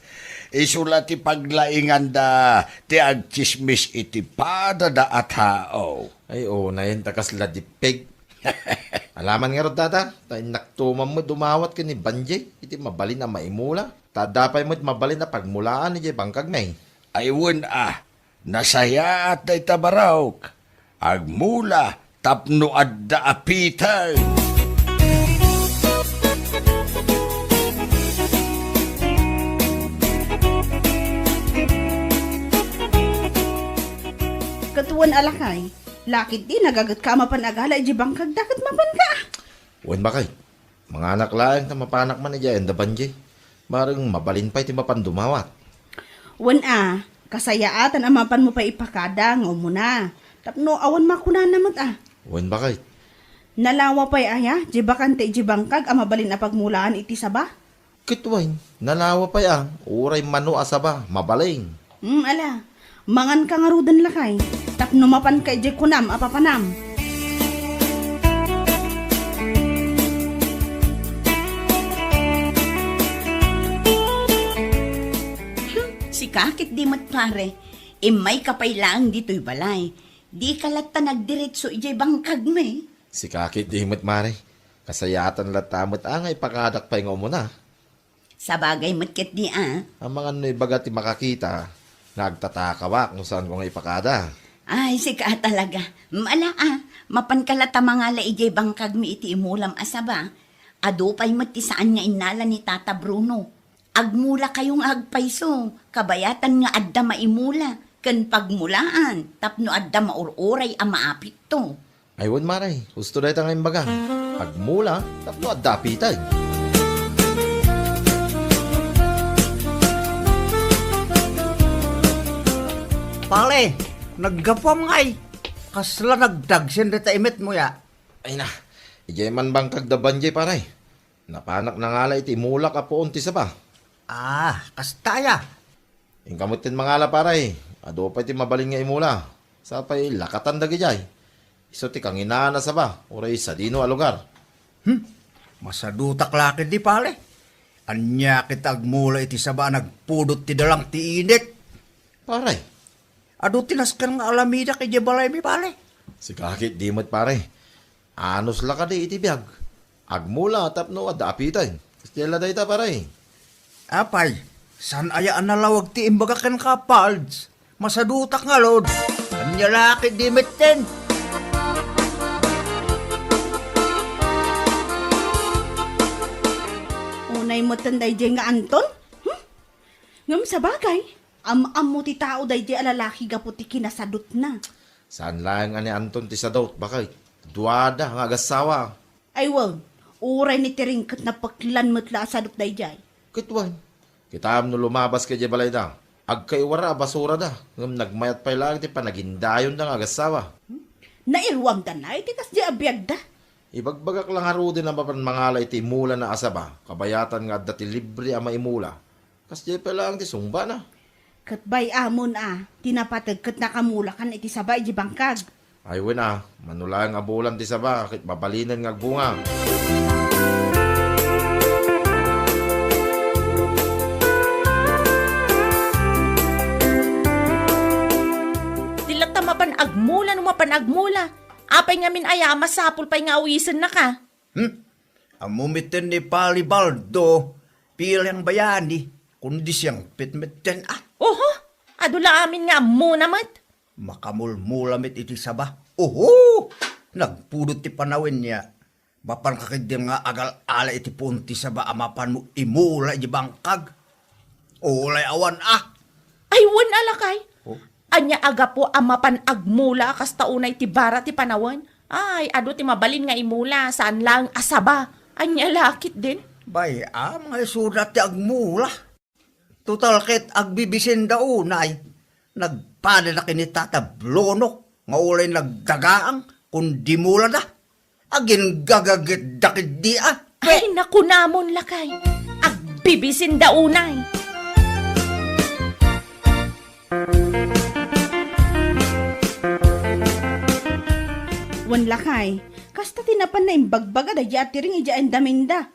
isu la ti paglainganda ti agtsismis iti padada a tao. Ay, unayen ta kasla dippeg. Alaman ngarud, tata, ta innakto man met dumawat ken ni Banjay iti mabalin a maimula. Ta adda pay met mabalin a pagmulaan idiay bangkagmi. Ay, wen a, nasayaat dayta, Barok. Agmula tapno adda apiteng. Ket wen a lakay, lakay di nagagetka a mapan agala idiay bangkagda ket mapanka. Wen, bakay. Manganak laeng ta mapanak man idiay ayan da Banjay. Bareng mabalin pay ti mapan dumawat. Wen a, kasayaatan a mapanmo pay ipakada nga umuna. Tapno awan makunana met a. Wen, bakay. Nalawa pay aya, diay bakante idiay bangkag a mabalin a pagmulaan iti saba? Ket wen, nalawa pay a, uray mano a saba, mabalin. Hmm, ala. Manganka ngaruden lakay, tapno mapanka idiay kunam a papanam. Sika ket di met, pare. Immayka pay laeng ditoy balay. Dika latta nagdiretso idiay bangkagmi. Sika ket di met, mare. Kasayaatan latta met a nga ipakadak pay nga umuna. Sabagay met ket di a. Amangan no ibaga ti makakita nga agtatakawak no saanko nga ipakada. Ay, sika talaga. Mala a, mapanka latta mangala idiay bangkagmi iti imulam a saba. Adu pay met ti saan nga innala ni Tata Bruno. Agmulakayo nga agpayso, kabayatan nga adda maimula, ken pagmulaan, tapno adda maur-uray a maapitto. Ay, wen, mare, husto dayta nga imbagam. Agmula, tapno adda apiteng. Pare, naggapuam ngay. Kasla nagdagsen dayta imetmo ya. Ay na, idiay man bangkag da Banjay, pare. Napanak nangala iti imulak a puon ti saba. Ah, kasta aya. Inka met ti mangala, pare. Adu pay ti mabalin nga imula. Sapay lakatan dagidiay. Isu ti kanginaan a saba, uray sadino a lugar. Hmm? Masadutak la ket di, pare. Ania ket agmula iti saba a nagpudot ti dalang ti init? Pare. Adu ti nasken nga alamidak idiay balaymi, pare. Sika ket di met, pare. Anus la kadi iti biag. Agmula tapno adda apiteng. Kasta la dayta, pare. Apay, saan aya a nalawag ti imbaga kenka, Pards? Masadutak ngarud. Ania la ket di metten? Unay metten daydiay nga Anton? Hmm? Ngem sabagay, am-ammo ti tao daydiay a lalaki gapu ti kinasadutna. Saan laeng a ni Anton ti sadut, baket. Duada nga agassawa. Ay wen, uray ni Tiring ket napeklan met la a sadut daydiay. Ket wen, kitaem no lumabas ka idiay balayda, agkaiwara a basurada, ngem nagmayat pay laeng ti panagindayonda nga agassawa. Hmm? Nairuamda na iti kasdiay a biagda. Ibagbagak la ngaruden a mapan mangala iti imulana a saba, kabayatan nga adda ti libre a maimula. Kasdiay pay laeng ti sungbana. Ket bay-amon a, ti napateg ket nakamulakan iti saba idiay bangkag. Ay wen a, mano laeng a bulan ti saba, ket mabalinen nga agbunga. Di latta mapan agmula no mapan agmula. Apay ngamin aya a masapul pay nga awisennaka? Hmm? Ammo metten ni Pali Baldo, pila nga bayani, kundi siangpet metten a. Oho, adu la amin nga ammona met. Makamulmula met iti saba. Oho! Nagpudot ti panawenna. Mapanka ketdi nga agal-ala iti puon ti saba a mapanmo imula iti bangkag. Ulay awan a. Ay, wen a, lakay. Oh? Ania a gapu a mapan agmula a kasta unay ti bara ti panawen? Ay, adu ti mabalin nga imula, saan laeng a saba. Ania la ketdin? Bay-am nga isuda ti agmula. Total ket agbibisinda unay. Nagpadada ken ni Tata Bruno nga uray nagdagaang kun di mulada. Aginggagagitda ketdi a. Ay, nakunamon, lakay. Agbibisinda unay. Wen, lakay, kasta ti napan naimbagbaga daydi a tiring idiay indaminda.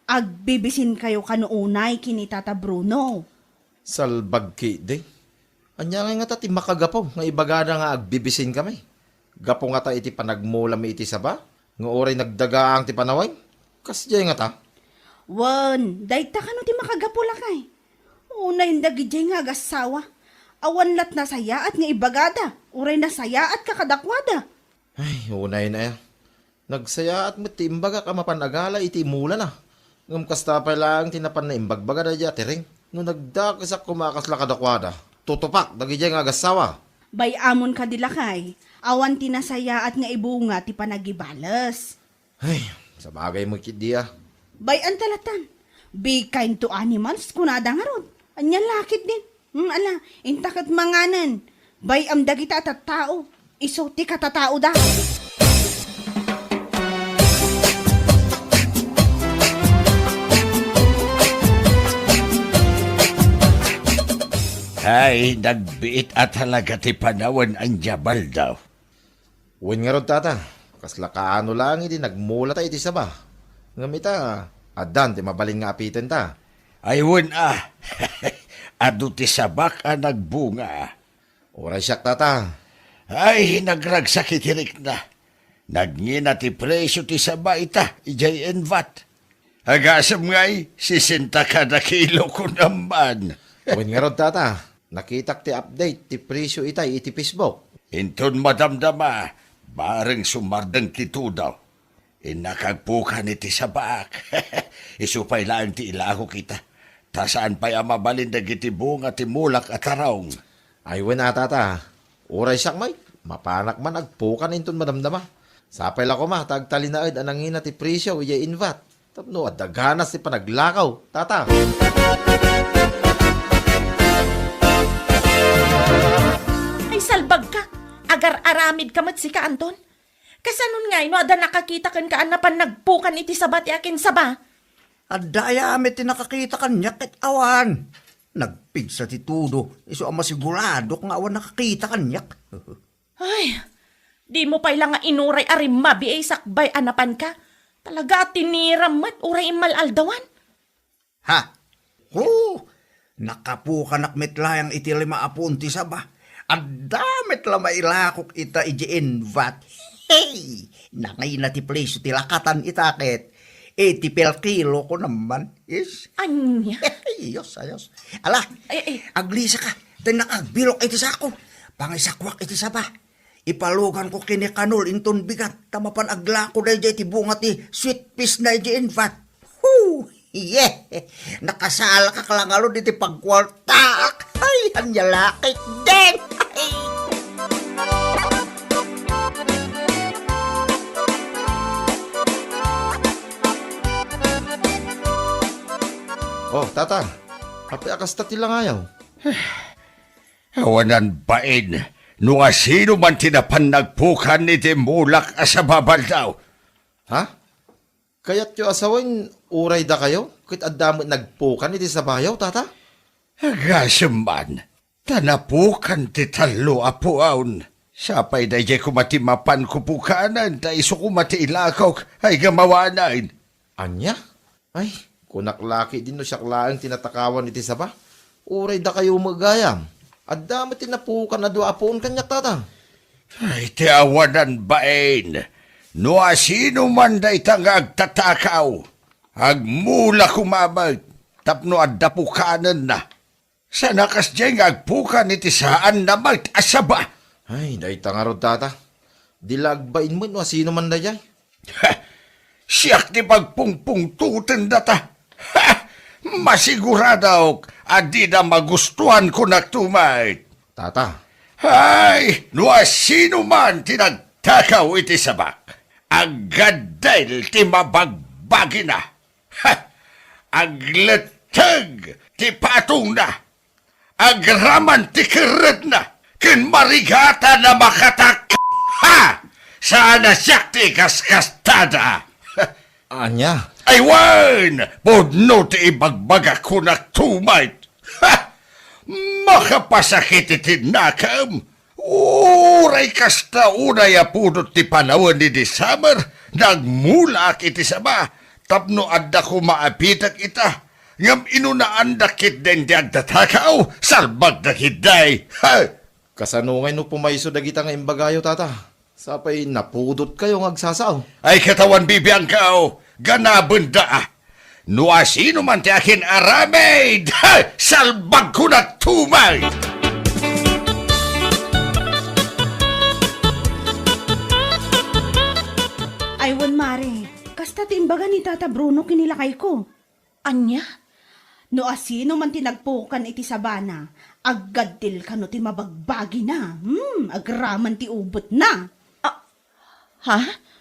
Agbibisinkayo kano unay ken ni Tata Bruno. Salbag ketdi. Ania ngay ngata ti makagapu nga ibagada nga agbibisinkami? Gapu ngata iti panagmulami iti saba nga uray nagdagaang ti panawen? Kasdiay ngata? Wen, dayta kano ti makagapu, lakay? Unay dagidiay nga agassawa, awan la't nasayaat nga ibagada, uray nasayaatka kadakuada. Ay, unay na ya. Nagsayaat met ti imbagak a mapan agala iti imulana. Ngem kasta pay laeng ti napan naimbagbaga daydi a tiring. No nagdakesak koma a kasla kadakuada, tutupak dagidiay nga agassawa. Bay-amon kadi, lakay, awan ti nasayaat nga ibunga ti panagibales. Ay, sabagay met ketdi a. Bay-anta latan. Be kind to animals, kunada ngarud. Ania la ketdin? Hmm, ala, inta ket manganen. Bay-am dagita a tattao. Isu ti katataoda. Ay, nagbiit a talaga ti panawen, ania, Baldaw? Wen ngarud, tata, kasla kaano laeng idi nagmulata iti saba. Ngem ita, addan ti mabalin nga apitenta. Ay wen a, adu ti sabak a nagbunga. Uray siak, tata. Ay, nagragsak iti rikna. Nagngina ti presio ti saba ita, idiay Envat. Agasem ngay, sesenta kada kilo kunam man. Wen ngarud, tata, nakitak ti update ti presio itay iti Facebook. Inton madamdama, bareng sumardeng ti tudaw. Innak agpukan iti sabak. Isu pay laeng ti ilakok ita. Ta saan pay a mabalin dagiti bunga ti mulak a tarong. Ay wen a, tata. Uray siak met, mapanak man agpukan inton madamdama. Sapay la koma ta agtalinaed a nangina ti presio idiay Envat. Tapno adda ganas ti panaglakaw, tata. Ay, salbagka! Agar-aramidka met sika, Anton. Kasanon ngay no adda nakakita kenka a napan nagpukan iti saba ti akinsaba? Adda aya met ti nakakita kaniak ket awan. Nagpigsa ti tudo, isu a masiguradok nga awan nakakita kaniak. Ay, dimo pay la nga inuray a rimmabi a sakbay a napanka. Talaga a tiniram met uray immal-aldawan. Ha? Hu! Nakapukanak met laeng iti lima a puon ti saba. Adda met la mailakok ita idiay Envat. Hey! Nangina ti presio ti lakatan ita ket eighty per kilo kunam man. Is? Ania? Ayos, ayos. Ala, Ay, ay. Aglisaka. Tay nakagbilok iti sako. Pangisakuak iti saba. Ipaluganko ken ni Kanol inton bigat ta mapan aglako daydiay ti bunga ti sweet peas na idiay Envat. Hu! Iye! Nakasalakak la ngarud iti pagkuartaak. Ay, ania la ketdin. Ay! Oh, tata. Apay a kasta ti langayaw? Awanan bain no asino man ti napan nagpukan iti mulak a saba, Baldaw. Ha? Kayatyo a sawen uray dakayo ket adda met nagpukan iti sabayo, tata? Agasem man, ta napukan ti tallo a puon. Sapay daydiay koma ti mapanko pukanen ta isu koma ti ilakok, ay, gamawanen. Ania? Ay, kunak la ketdin no siak laeng ti natakawan iti saba. Uray dakayo met gayam. Adda met ti napukan a dua a puon kaniak, tata. Ay, ti awanan bain. No asino man dayta nga agtatakaw, agmula koma met tapno adda pukanenna. Saan a kasdiay nga agpukan iti saanna met a saba. Ay, dayta ngarud, tata. Di la agbain met no asino man daydiay. Ha! Siak ti pagpungpungtoten data. Ha! Masiguradok a dida magustuan, kunak tumayt. Tata. Ay, no asino man ti nagtakaw iti sabak, aggaddil ti mabagbagina. Ha! Agletteg ti patongna. Agraman ti kerretna ken marigatana makatak-, ha! Saan a siak ti kaskastada. Ania? Ay wen, pudno ti ibagbagak kunak tumayt. Ha! Makapasakit iti nakem. Uray kasta unay a pudot ti panawen ni December, nagmulaak iti saba, tapno adda koma a bitek ita. Ngem inunaandak ketdin ti agtatakaw, salbagda ketdi. Ha! Kasano ngay no pumayso dagita nga imbagayo, tata? Sapay napudotkayo nga agsasao. Ay, katawan, bibiangkaw, ganabenda a. No asino man ti akin-aramid, ha! Salbagko na tumay! Ay, wen, mare, kasta ti imbaga ni Tata Bruno ken ni lakayko. Ania? No asino man ti nagpukan iti sabana, aggaddil kano ti mabagbagina. Hmm, agraman ti ubetna. Ah, ha?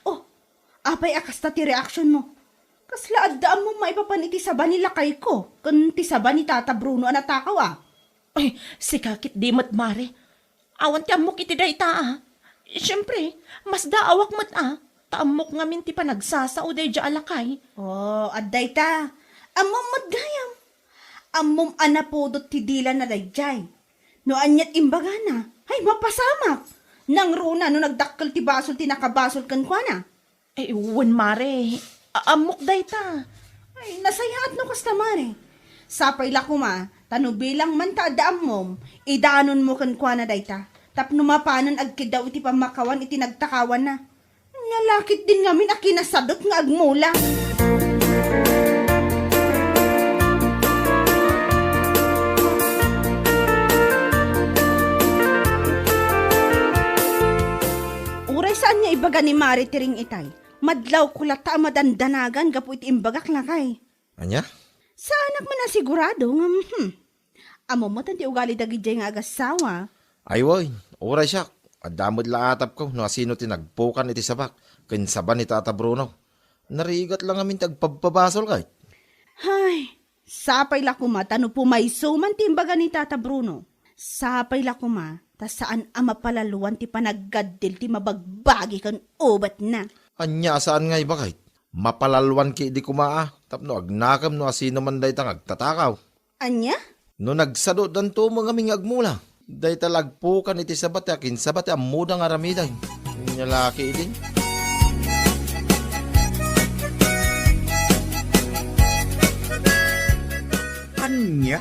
Oh, apay a kasta ti reaksionmo? Kasla adda ammom maipapan iti saba ni lakayko ken ti saba ni Tata Bruno a natakaw a? Ay, sika ketdi met, mare. Awan ti ammok iti dayta a. Siempre, masdaawak met a, ta ammok ngamin ti panagsasao daydiay a lakay. Oh, adda ita. Ammom met gayam. Ammom a napudot ti dilana daydiay. No aniat imbagana, ay, mapasamak. Nangruna no nagdakkel ti basol ti nakabasol kenkuana. Ay, wen, mare. A-, ammok dayta. Ay, nasayaat no kasta, mare. Sapay la koma, ta no bilang man ta adda ammom, idanonmo kenkuana dayta. Tapno mapanen agkiddaw iti pammakawan iti nagtakawanna. Ania la ketdin ngamin a kinasadot nga agmula. Uray saan nga ibaga ni Mare ti ring itay, madlawko latta a madandanagan gapu iti imbagak, lakay. Ania? Saanak man a sigurado ngem, hmm. Ammom met ti ugali dagidiay nga agassawa. Ay, wen, uray siak. Adda met la atapko no asino ti nagpukan iti sabak ken saba ni Tata Bruno. Narigat la ngamin ti agpabpabasol, kay. Hay, sapay la koma ta no pumayso man ti imbaga ni Tata Bruno. Sapay la koma ta saan a mapalaloan ti panaggaddil ti mabagbagi ken ubetna. Ania a saan nga ibaga? Mapalaloan ketdi koma a tapno agnakem no asino man dayta nga agtatakaw. Ania? No nagsadodanto met ngamin nga agmula, dayta la agpukan iti saba ti akinsaba ti ammoda nga aramiden. Ania la ketdin? Ania?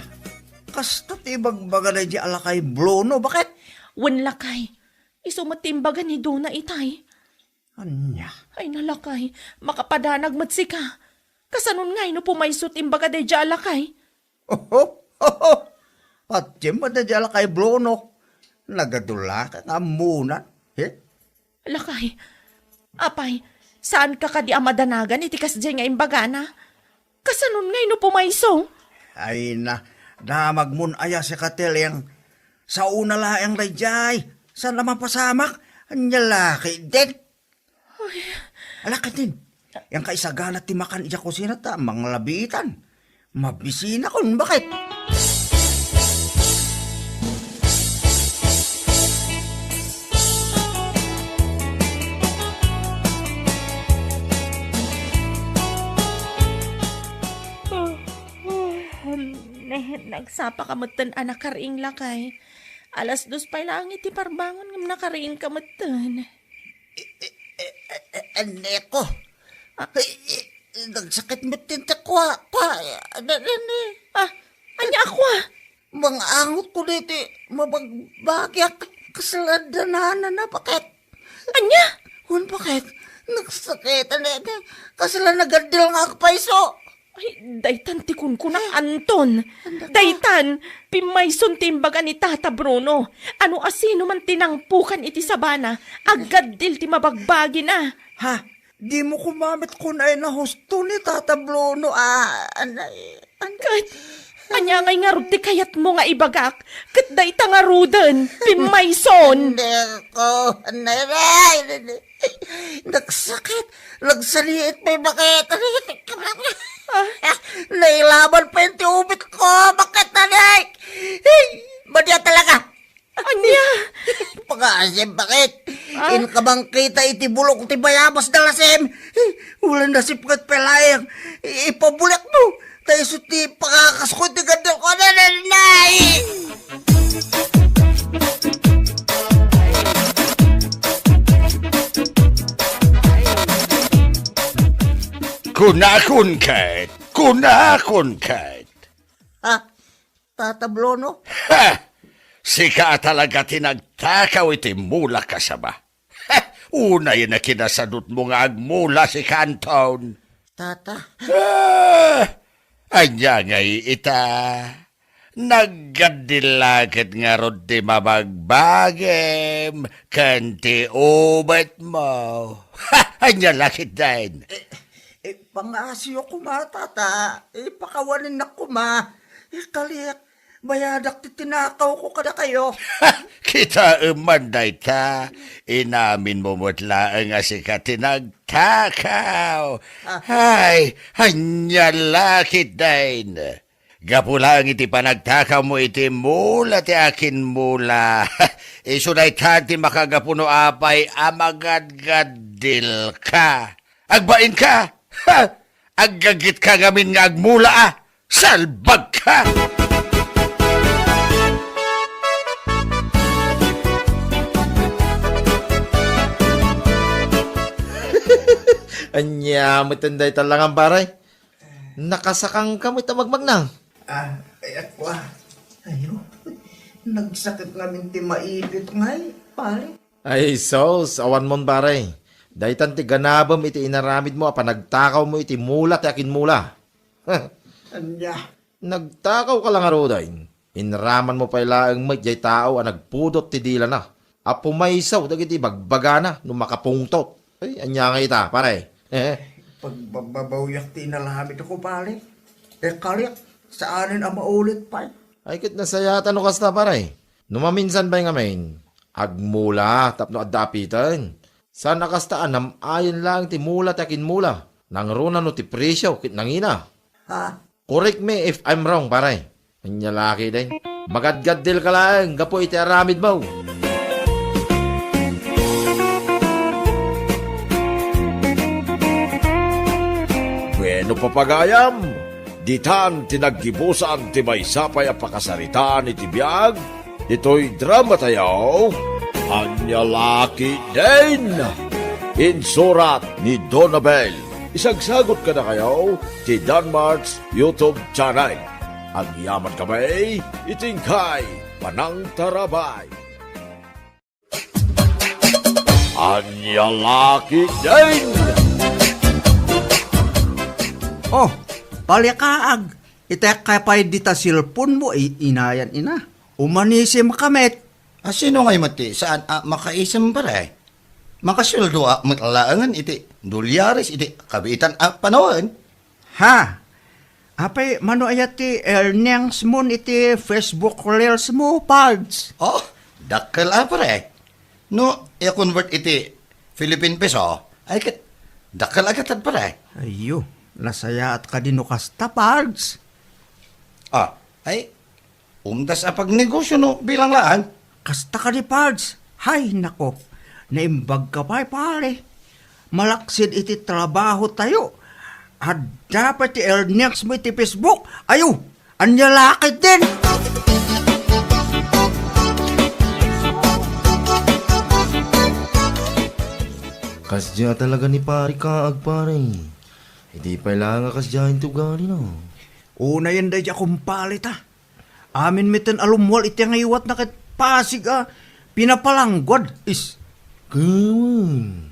Kasta ti ibagbaga daydiay a lakay Bruno, baket? Wen, lakay. Isu met ti imbaga ni Dona itay. Ania? Ay, nalakay, makapadanag met sika. Kasanon ngay no pumayso ti imbaga daydiay a lakay? Oho, oho. Patiem met daydiay a lakay Bruno. Nagadulaka nga ammona. He? Lakay, apay, saanka kadi a madanagan iti kasdiay nga imbagana? Kasanon ngay no pumayso? Ay na, damagmon aya sika, Teleng. Saona laeng daydiay. Saan a mapasamak? Ania la ketdin? Ay. Ala ketdin. Iyanka isagana ti makan idiay kusina ta manglabiitan. Mabisinakon, baket? Ne, nagsapaka metten a nakariing, lakay. Alas dos pay laeng iti parbangon ngem nakariingka metten. Neko. Ah. Ay, nagsakit met ti kua, kua, na, na, na. Ah, ania a kua? Mangangotko dayta mabagbagi a kasla danana, baket. Ania? Wen, baket, nagsakit, ania, ania, kasla nagaddil nga agpayso. Ay, daytan ti kunkuna, Anton. Anda ka? Daytan, pimmayson ti imbaga ni Tata Bruno. A no asino man ti nangpukan iti sabana, aggaddil ti mabagbagina. Ha? Dimo koma met kunay a husto ni Tata Bruno, a, anay. Ket, ania ngay ngarud ti kayatmo nga ibagak? Ket dayta ngaruden, pimmayson. Nako, nay, nay, nay, nay. Nagsakit, nagsaliit, may bakit. Ah? Nailaban pa yung ti ubit ko, bakit, nanay? Hey, madi talaga. Ania? Pangaasim, bakit? Ah? Inka bang kita iti bulok ti bayabas da lasim? Ulan da sipnget pay laeng. I-, ipabuliak mo. Ta isu ti pangakasko ti gandal ko. Nanay! Kunakon ket, kunakon ket. Ha? Tata Blono? Ha! Sika a talaga ti nagtakaw iti mula, kasaba. Ha! Unay a kinasadutmo nga agmula si Kanton. Tata? Ah! Ania ngay ita? Naggaddil la ket ngarud ti mabagbagim ken ti ubetmo. Ha! Ania la ketdin? Eh, eh, pangasiyo koma, tata. Eh, pakawaninnak koma. Eh, kaliak, bayadak ti tinakawko kadakayo. Kitaem man dayta. Inaminmo met laeng a sika ti nagtakaw. Ah. Ay, ania la ketdin? Gapu laeng iti panagtakawmo iti mula ti akinmula. Isu dayta ti makagapu no apay a magadgaddilka. Agbainka! Ha! Aggaggitka ngamin nga agmula a! Salbagka! Ania met dayta langan, pare? Nakasakangka met a magmagna? Ah, ay, ako, ah. Ayo, nagsakit ngamin ti maipit ngay, pare. Ay, sus, awanmon, pare. Daytan ti ganabem iti inaramidmo a panagtakawmo iti mula ti akinmula. Ania? Nagtakawka la ngaruden. Inramanmo pay laeng met jay tao a nagpudot ti dilana a pumayso dagiti bagbagana no makapungtot. Ay, ania ngay ita, pare? Pagbababawyak ti inaramidko, pare. Eh, kaliak, saanen a maulit pay. Ay, ket nasayaat no kasta, pare. No maminsan pay ngamin, agmula tapno adda apiten. Saan a kasta a nam-ayen laeng ti mula ti akinmula. Nangruna no ti presio ket nangina. Ha? Correct me if I'm wrong, pare. Ania la ketdin? Magadgaddilka laeng gapu iti aramidmo. Bueno, papagayam, ditan ti naggibusan ti maysa pay a pakasaritaan iti biag ditoy dramatayo, Ania la ketdin? Insurat ni Donabel. Isagsagot kadakayo ti Danmart's YouTube channel. Agyamankami iti inkay panangtarabay. Ania la ketdin? Oh, palikaag. Itekka pay dita cellphone mo, i-, inayan ina. Umanisim ka met. A, sino ngay met ti saan a makaisem, pare? Makasueldo a met laengen iti dolyares iti kabiitan a panawen. Ha? Apay, mano aya ti earnings mo iti Facebook Reels mo, Pards? Oh, dakkel a, pare. No i-convert iti Philippine peso, ay ket dakkel a gatad, pare. Ayyo, nasayaat kadi no kasta, Pards. Ah, ay, umdas a pagnegosyo no bilang laan. Kasta kadi, Pards. Hay, nako. Naimbag ka pay, pare. Malaksid iti trabaho tayo. Adda pay ti earnings mo iti Facebook. Ayo, ania la ketdin? Kasdiay talaga ni pare kaag, pare. Idi pay la nga kasdiay ti ugalina. Unayen daydi a kumpare ta. Amin metten a lummual iti ngiwatna ket pasig a pinapalangguad. Is. Wen,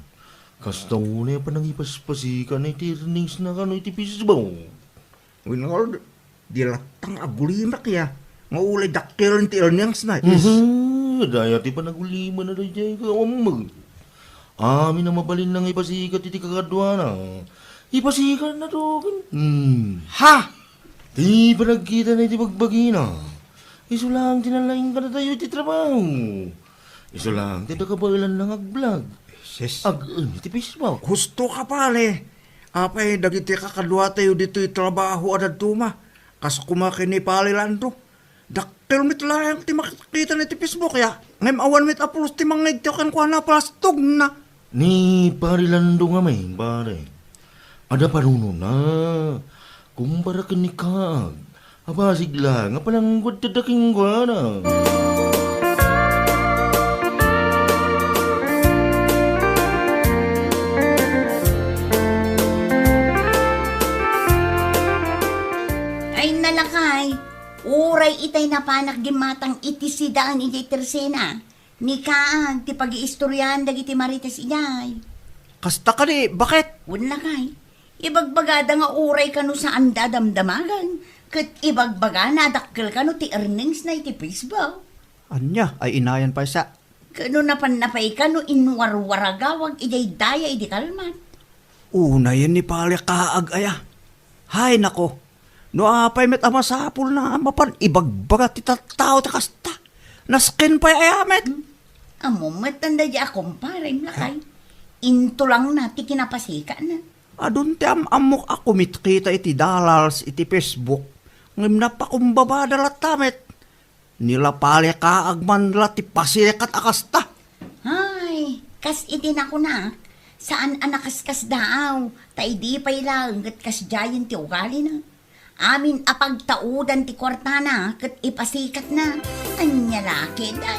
kasta unay a panangipaspasikan iti earningsna kano iti Facebook. Winald, di latta nga agulimak ya, nga ulay dakkelen ti earningsna. Is. Mhm, daya ti panagulimanna daydiay, awan met. Amin a mabalinna nga ipasikat iti kakaduana. Ipasikatna to ken. Hmm. Ha? Ti panagkitana iti bagbagina, isu laeng ti nalaing kadatayo iti trabaho. Isu laeng ti adda kabaelanna nga agblog. Sis. Ag-en iti Facebook. Husto ka, pare. Apay, dagiti kakaduatayo ditoy trabaho a dadduma. Kas koma ken ni Pare Lando. Dakkel met laeng ti makitana iti Facebook ya. Ngem awan met a pulos ti mangngegtaw kenkuana a palastogna. Ni Pare Lando ngamin, pare. Adda panunona. Kumpara ken ni Kaag. Apasig la nga panangguad ti adda kenkuana. Ay, nalakay. Uray itay napanak gimmatang iti sidaen idiay tersena. Ni Kaag ti pagiistorian dagiti marites idiay. Kasta kadi, baket? Wen lakay. Ibagbagada nga uray kano saanda a damdamagan, ket ibagbagana a dakkel kano ti earningsna iti Facebook. Ania, ay inayan pay sa? Kano napan napay kano inwarwaragawag idiay daya idi kalman. Unayen ni Pare Kaag aya. Hay nako, no apay met a masapulna a mapan ibagbaga ti tattao ti kasta. Nasken pay aya met. Hmm. Ammo met anda di a kumparem lakay. Intulangna ti kinapasikatna. Adun ti am-ammok a kumitkita iti dollars iti Facebook, ngem napakumbabada latta met. Ni la Pare Kaag man la ti pasikat a kasta. Ay, kas iti nakunak, saan a nakaskasdaaw, ta idi pay laeng ket kasdiayen ti ugalina. Amin a pagtaudan ti kuartana ket ipasikatna. Ania la ketdi?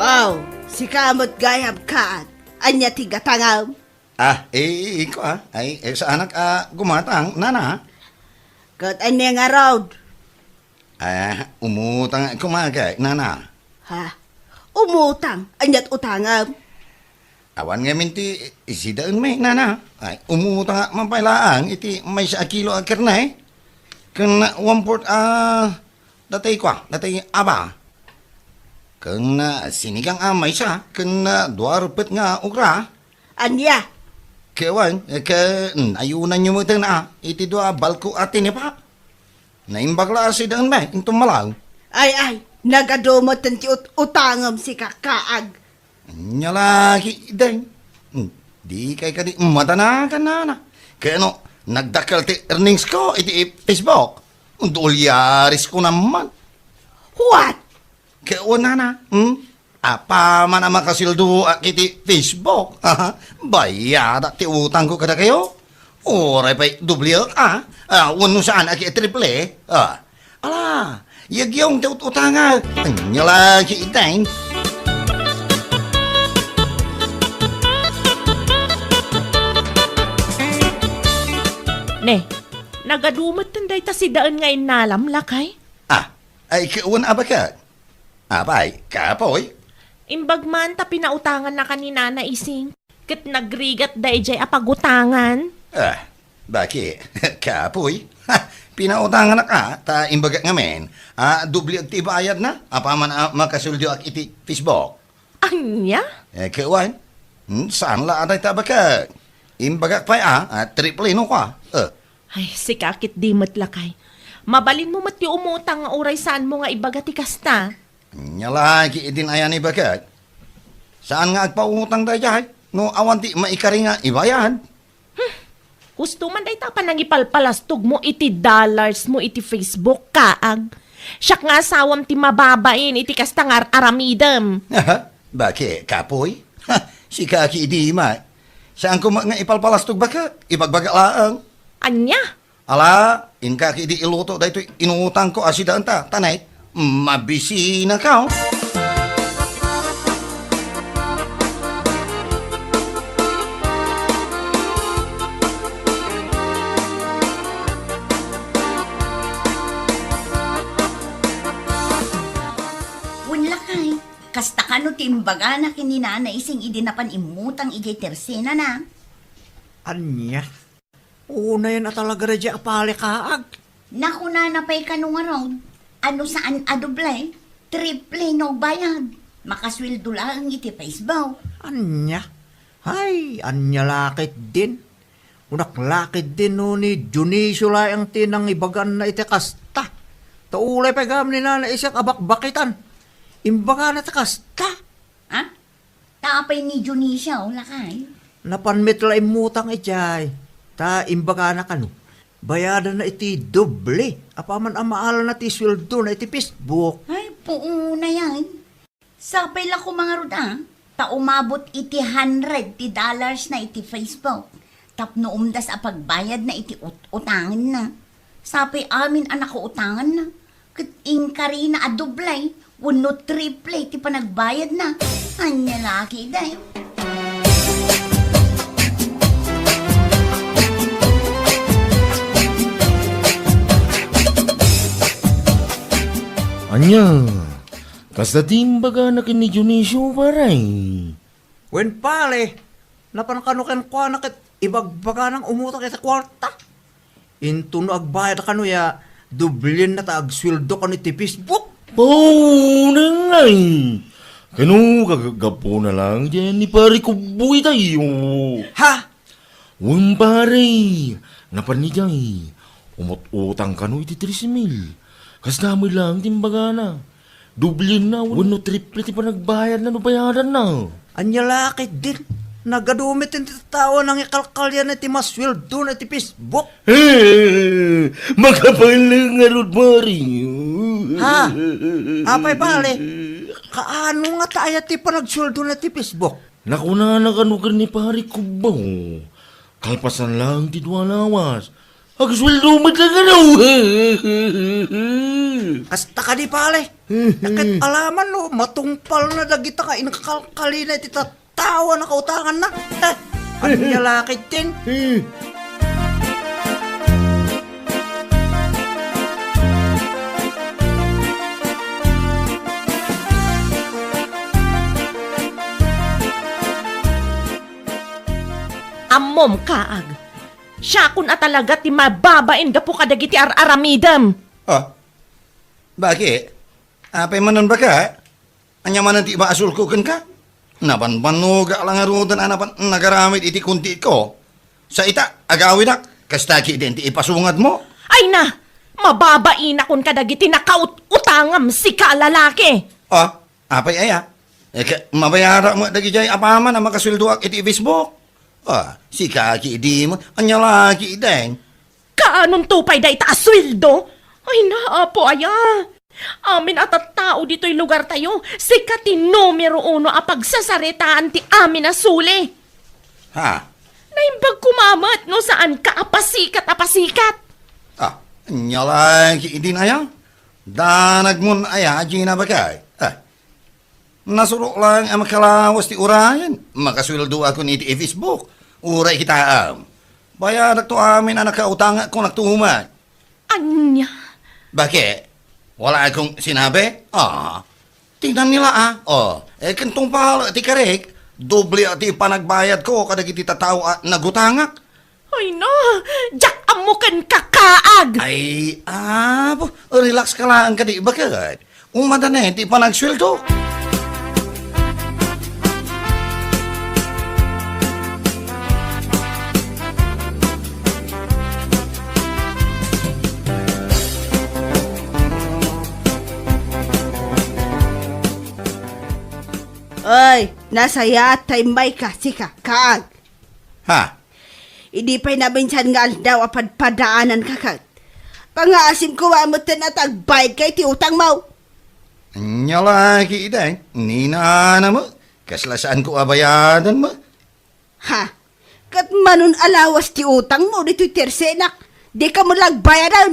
Aw, sika met gayam, Kaag. Ania ti gatangam? Ah, eh, iko, ah. Ay, eh, saanak a gumatang, nana. Ket ania ngarud? Ah, umutang koma kay, nana. Ha? Umutang? Ania't utangam? Awan ngamin ti sidaenmi, nana. Ay, umutang man pay laeng iti maysa a kilo a karne. Ken one-fourth a datay kua, datay aba. Ken sinigang a maysa, ken dua ruppet nga okra. Ania? Ket wen, ket ayunanyo metten a iti dua a balko a tinipa. Naimbag la a sidaenmi inton malaw. Ay, ay, nagadu metten ti ut-, utangem sika, Kaag. Ania la ketdin. Hmm, dikay kadi madanagan, nana. Ket no, nagdakkel ti earnings ko iti Facebook. Dolyarisko naman. What? Ket wen, nana, hmm? Apaman a makasuldoak iti Facebook, bayadak ti utangko kadakayo. Uray pay dobliek, a, a, wenno saan a ket triple, a. Ala, yagyong ti ut-utangak. Ania la ketdin. Ne, nagadu metten dayta sidaen nga innalam, lakay? Ah, ay, ket wen a baket. Apay, kapoy? Imbag man ta pinautangannaka ni Nana Ising, ket nagrigatda idiay a pagutangan. Ah, baki, kapoy? Ha, pinautangannaka, ta imbagak ngamin, a, dobliek ti ibayadna, apaman a makasuldoak iti Facebook. Ania? Eh, ket wen? Hmm, saan la a dayta a baket. Imbagak pay a, a, triple no kua. Eh. Ay, sika ketdi met lakay. Mabalinmo met ti umutang nga uray saanmo nga ibaga ti kasta. Ania la ketdin ayan ibaga. Saan nga agpautang daydiay no awan ti maikari nga ibayad? Hmm. Husto man dayta a panangipalpalastogmo iti dollars mo iti Facebook, Kaag. Siak nga asawam ti mababain iti kasta nga ar-aramidem. Baki, kapoy? Ha, sika ketdi met. Saanko met nga ipalpalastog baket, ibagbaga laeng. Ania? Ala, inka ketdi iluto daytoy inutangko a sidaenta, ta ne, mabisinaka. Wen lakay, kasta kano ti imbagana ken ni Nana Ising idi napan immutang idiay tersenana? Ania? Unayen a talaga daydiay a palikaag. Nakunana pay kano ngarud, Ano saan a doble, triple no agbayad. Makasueldo laeng iti Facebook. Ania? Ay, ania la ketdin? Kunak la ketdin no ni Dionisio laeng ti nangibaganna iti kasta. Ta ulay pay gayam ni Nana Isiak a bakbakitan. Imbagana ti kasta. Ha? Ta apay ni Dionisio, lakay? Napan met la immutang idiay. Ta imbagana kano, bayadanna iti doble apaman a maalna ti sueldona iti Facebook. Ay, puonayan. Sapay la koma ngarud a, ta umabot iti hundred ti dollars na iti Facebook. Tapno umdas a pagbayadna iti ut-, utanganna. Sapay amin a nakautanganna. Ket inkarina a doble wenno triple ti panagbayadna. Ania la ketdin? Ania? Kasta ti imbagana ken ni Dionisio, pare? Wen, pare, napan kano kenkuana ket ibagbagana nga umutang iti kuarta. Inton no agbayad kano ya, doblienna ta agsueldo kano iti Facebook. Puonan ngay! Kano gagapuna lang diay ni Pare Kubbo itayo. Ha? Wen, pare, napan idiay, umut-utang kano iti tres mil. Kasta met laeng ti imbagana. Doblienna wenno triple ti panagbayadna no bayadanna. Ania la ketdin? Nagadu met ti tattao a nangikalkalian iti masueldona iti Facebook. Eh, makapaileng ngarud, pare. Ha? Apay, pare? Kaano ngata aya ti panagsueldona iti Facebook? Nakunana kano ken ni Pare Kubbo, kalpasan laeng ti dua a lawas, agsueldo met laeng kano. Kasta kadi, pare. Ket alaman no matungpalna dagita nga inkakalkalina iti tattao a nakautanganna. Eh, ania la ketdin? Ammom, kaag, siakon a talaga ti mababain gapu kadagiti ar-aramidem. Ah, baki? Apay manen, baka? Ania manen ti ibasolko kenka? Nabanbannogak la ngaruden a napan nagaramid iti kuntiitko. Sa ita, agawidak, kasta ketdin ti ipasungadmo? Ay na! Mababainakon kadagiti nakaut-utangam, sika a lalaki! Ah, apay aya? Eh, ka-, mabayarak met dagidiay apaman a makasueldoak iti Facebook. Ah, sika ketdin, ania la ketdin? Kaanonto pay dayta a sueldo? Ay na, Apo aya! Amin a tattao ditoy lugartayo, sika ti numero uno a pagsasaritaan ti amin a suli. Ha? Naimbag koma met no saanka a pasikat a pasikat. Ah, ania la ketdin aya? Danagmon aya, Gina, bakay? Ah, Nasurok laeng a makalawas ti urayen. Makasueldoakon iti Facebook. Uray kitaem. Bayadakto amin a nakautangakon a tumak. Ania? Baki? Wala akong sinabi? Ah, tingnan nila, ah. Oh, eh, ken tungpal ti karik, doble ti panagbayadko kadagiti tattao a nagutangak. Ay na, diak ammo kenka, kaag! Ay, apo, relax ka laeng kadi, baket? Umadanen ti panagsueldo. Oy, nasayaat ta immayka, sika, kaag. Ha? Idi pay naminsan nga aldaw a padpadaananka ket, pangaasim koma metten a tagbayadka iti utangmo. Ania la ketdin, ni nanam, kasla saanko a bayadanmo? Ha? Ket manon a lawas ti utangmo ditoy tersenak, dika met la agbayadan.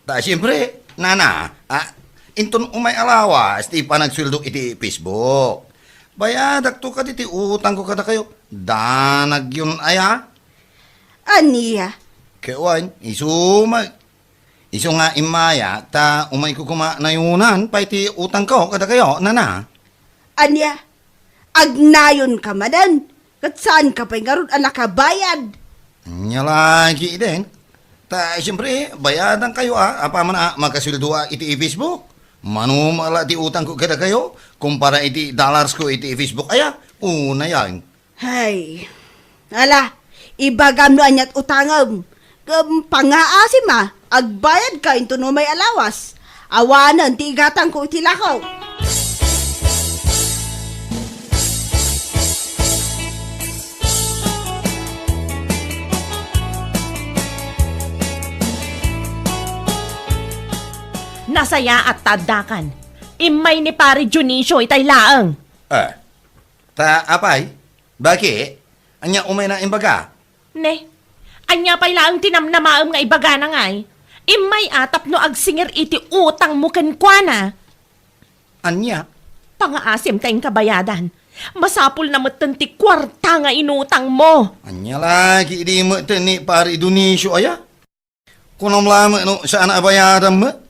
Ta, siempre, nana, ah, inton umay a lawas ti panagsueldo iti Facebook. Bayadakto kadi ti utangko kadakayo. Danagyon aya? Ania? Ket wen, isu met. Isu nga immayak, ta umayko koma nayonan pay ti utangko kadakayo, nana. Ania? Agnayonka manen? Ket saanka pay ngarud a nakabayad? Ania la ketdin? Ta, siyempre, bayadankayo, a, apaman a makasueldoak iti Facebook. Mano met la ti utangko kadakayo, kumpara iti dollarsko iti Facebook, aya, unayan. Hay, ala, ibagam no aniat utangem. Ngem pangaasim a, agbayadka inton umay a lawas. Awanen ti igatangko iti lako. Nasayaat ta addakan. Immay ni Pare Dionisio itay laeng. Eh, ta apay? Baki? Ania umayna imbaga? Ne, ania pay laeng ti namnamaem nga ibagana ngay? Immay a tapno agsingir iti utangmo kenkuana. Ania? Pangaasim ta inka bayadan. Masapulna metten ti kuarta nga inutangmo. Ania la, idi metten ni Pare Dionisio aya? Kunam laeng no saan a bayadam met.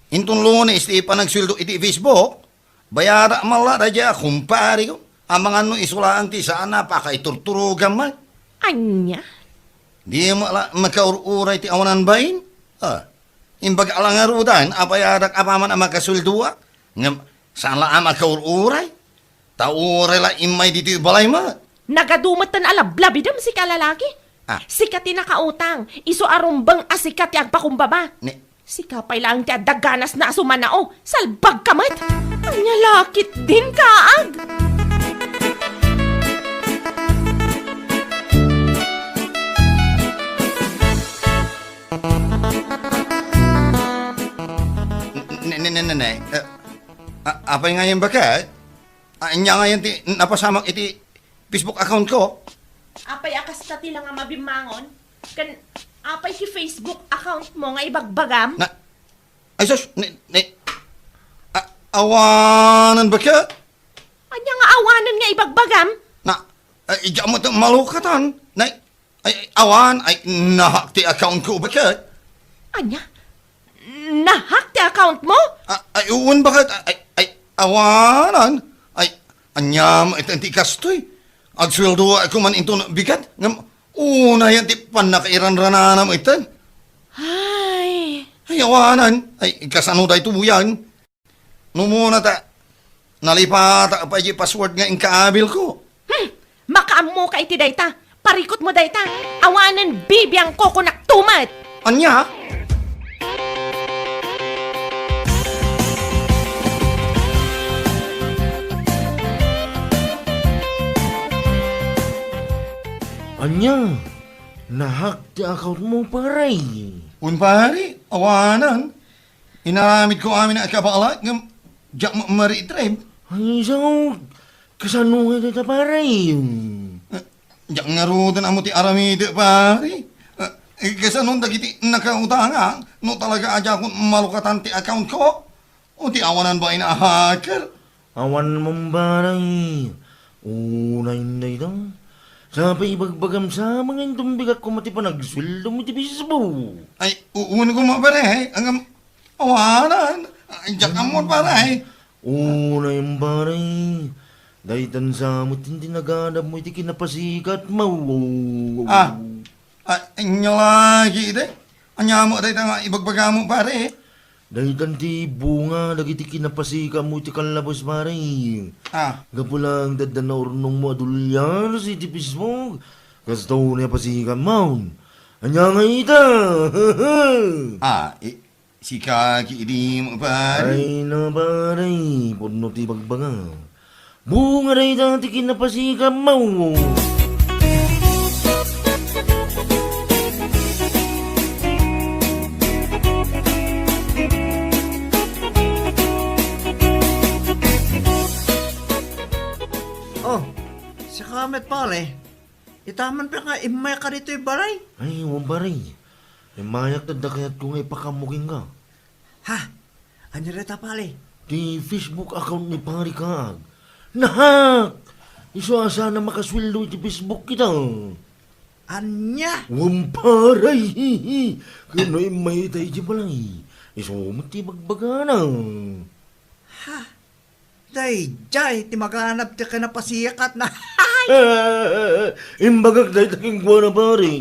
Inton Lunes ti panagsueldo iti Facebook, bayadak man la daydiay a kumpareko. Amangan no isu laeng ti saan a pakaiturturogam met. Ania? Di met la makaur-uray ti awanan bain? Ah, imbagak la ngaruden a bayadak apaman a makasueldoak. Ngem saan la a makaur-uray? Ta uray la immay ditoy balay met. Nagadu metten a lablabidem sika a lalaki. Ah. Sika ti nakautang, isu a rumbeng a sika ti agpakumbaba. Ni- Sika pay laeng ti adda ganasna a sumanao. Salbagka met! Ania la ketdin, kaag? Ne, ne, ne, ne, ne. Eh, a-, apay ngayen, baket? A-, ania ngayen ti napasamak iti Facebook account ko? Apay a kasta ti la nga mabimmangon? Ken apay ti Facebook account mo nga ibagbagam? Na, ay sus, ni, ni, a-, awanen, baket? Ania nga awanen nga ibagbagam? Na, ay, diak met malukatan. Na, ay, ay, awan, ay, na-hack ti account ko, baket? Ania? Na-hack ti account mo? A-, ay, uwan, baket? Ay, ay, awanan. Ay, ania met iti kastoy? Agsueldoak man inton bigat, ngem unayan ti pannakairanrananam iten. Ay. Ay, awanan. Ay, kasano daytoy yan? No muna ta, nalipatak pay diay password nga inkaabilko. Hmm! Makaammoka iti dayta. Parikutmo dayta. Awanen bibiangko kunak tumet. Ania? Ania? Na-hack ti account mo, pare? Wen, pare, awanan. Inaramidko amin a kabaelan ngem diak ma-, maritrem. Ay, isu, kasano nga dayta, pare? Eh, diak ngaruden ammo ti aramidek, pare. Eh, kasano dagiti nakautangak no talaga a diakon malukatan ti account ko? O ti awanan bain a hacker? Awan man, pare. Unay dayta. Sa pay ibagbagam sa mga inton bigat koma ti panagsueldom iti Facebook. Ay, u-, wen koma, pare, ay. Ngem, awanan. Ay, diak ammo, pare, ay. Unay, pare. Daytan sa met ti naganabmo iti kinapasikat mo. Ah, ah, ania lagi iti? Ania met dayta nga ibagbagam, pare? Daytan ti bunga dagiti kinapasikammo iti kallabes, pare. Ah. Gapu laeng ta adda naurnongmo a dolyar iti Facebook. Kastoy ti napasikammo. Ania ngay ita? Ah, i-, sika ketdin, pare? Ay na, pare. Pudno ti ibagbaga. Bunga dayta ti kinapasikammo. Oh, sika met, pare. Ita man pay nga immayka ditoy balay? Ay, wen, pare. Immayak ta adda kayatko nga ipakaammo kenka. Ha? Ania dayta, pare? Ti Facebook account ni Pare Kaag. Na-hack! Isu a saan a makasueldo iti Facebook ita. Ania? Wen, pare. Ket no immay ita iti balay, isu met ti ibagbagana. Ha? Daydiay ti maganab ti kinapasikatna. Imbagak dayta kenkuana, pare.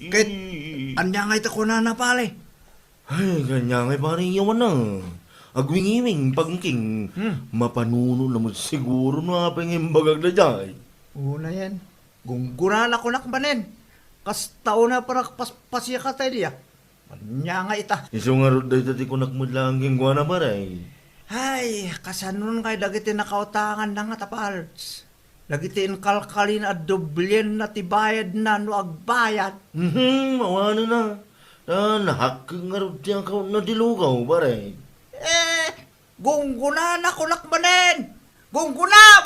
Ket Ania ngay ti kunana, pare? Ay, ania ngay, pare, yawan na. Agwingiwing, pangking. Hmm. Mapanunona met siguro no apay nga imbagak daydiay. Unayen, gunggunana kunak manen. Kasta unay a panagpaspasikat, Elia. Ania nga ita? Isu ngarud dayta ti kunak met laeng kenkuana, pare. Ay, kasanon ngay dagiti nakautanganna ngata, Pards? Dagiti inkalkalina a doblienna ti bayadna no agbayad. Mhm, awanenna. Ta nahakko ngarud ti accountna ti lugaw, pare. Eh, gunggunana kunak manen! Gunggunam!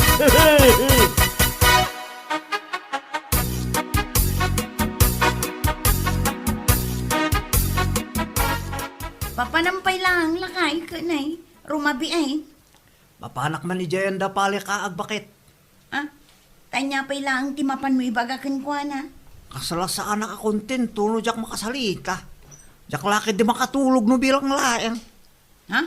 Papanam pay laeng lakay ken ay, rumabi ay. Mapanak man idiay anda pali ka agbakit. Ah, ania pay laeng ti mapanmo ibaga kenkuana? Kasla saanak a kontento no diak makasalita. Diak la ketdi makatulog no bilang laeng. Ha?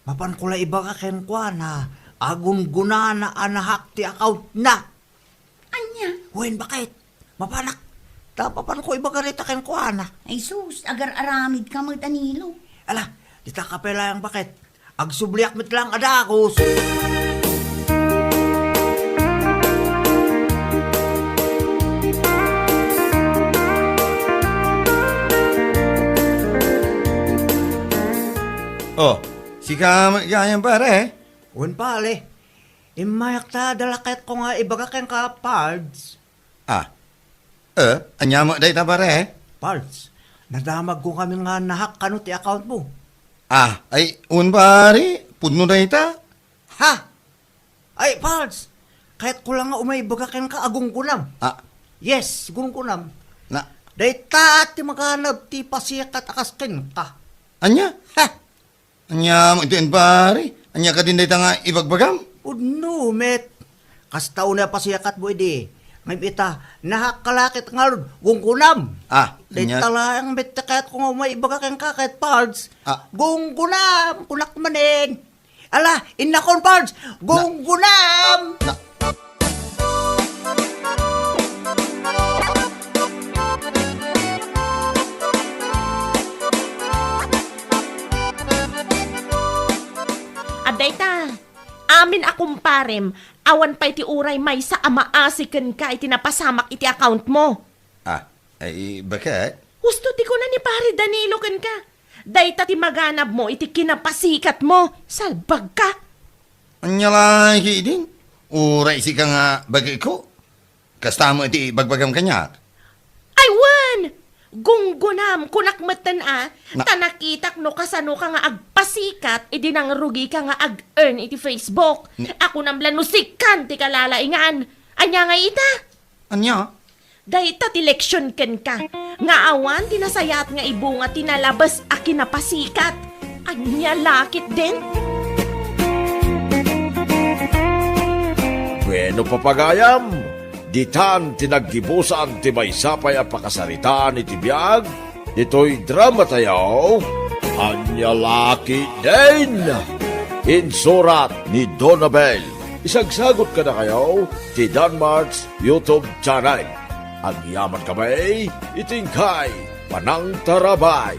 Mapanko la ibaga kenkuana, agunggunana a nahak ti accountna. Ania? Wen, bakit? Mapanak. Ta mapanko ibaga dayta kenkuana. Ay sus, agar-aramidka met, Danilo. Ala, dita ka pay laeng, bakit? Agsubliak met laeng a dagus. Oh, sika met gayam, pare? Wen, pare. Immayak ta adda la kayatko nga ibaga kenka, Pards. Ah. Eh, ania met dayta, pare? Pards, nadamagko ngamin nga nahak kano ti accountmo. Ah, ay, wen, pare, pudno dayta. Ha? Ay, Pards, kayatko la nga umay ibaga kenka a gunggunam. Ah. Yes, gunggunam. Na? Dayta ti maganab ti pasikat a kas kenka. Ania? Ha? Ania met dayta, pare? Ania kadin dayta nga ibagbagam? Pudno met. Kasta unay a pasiakatmo idi. Ngem ita, nahakka la ket ngarud, gunggunam. Ah, ania? Dayta laeng met ti kayatko nga umay ibaga kenka ket, Pards. Ah. Gunggunam, kunak manen. Ala, innakon, Pards, gunggunam! Na- Adda ita, amin a kumparem, awan pay ti uray maysa a maasi kenka iti napasamak iti accountmo. Ah, ay, bakit? Husto ti kuna ni Pare Danilo kenka. Dayta ti maganabmo iti kinapasikatmo. Salbagka! Ania la ketdin? Uray sika nga bageko? Kasta met ti ibagbagam kaniak. Ay wen! Gunggunam, kunak metten a, na- ta nakitak no kasanoka nga agpasikat idi nangrugika nga ag-earn iti Facebook. Ni- Akunam la no sikan ti kalalaingan. Ania nga ita? Ania? Dayta ti leksion kenka, nga awan ti nasayaat nga ibunga ti nalabes a kinapasikat. Ania la ketdin? Bueno, papagayam, ditan ti naggibusan ti maysa pay a pakasaritaan iti biag ditoy drama tayo, Ania la ketdin? Insurat ni Donabel. Isagsagot kadakayo ti Danmart's YouTube channel. Agyaman kami iti inkay panangtarabay.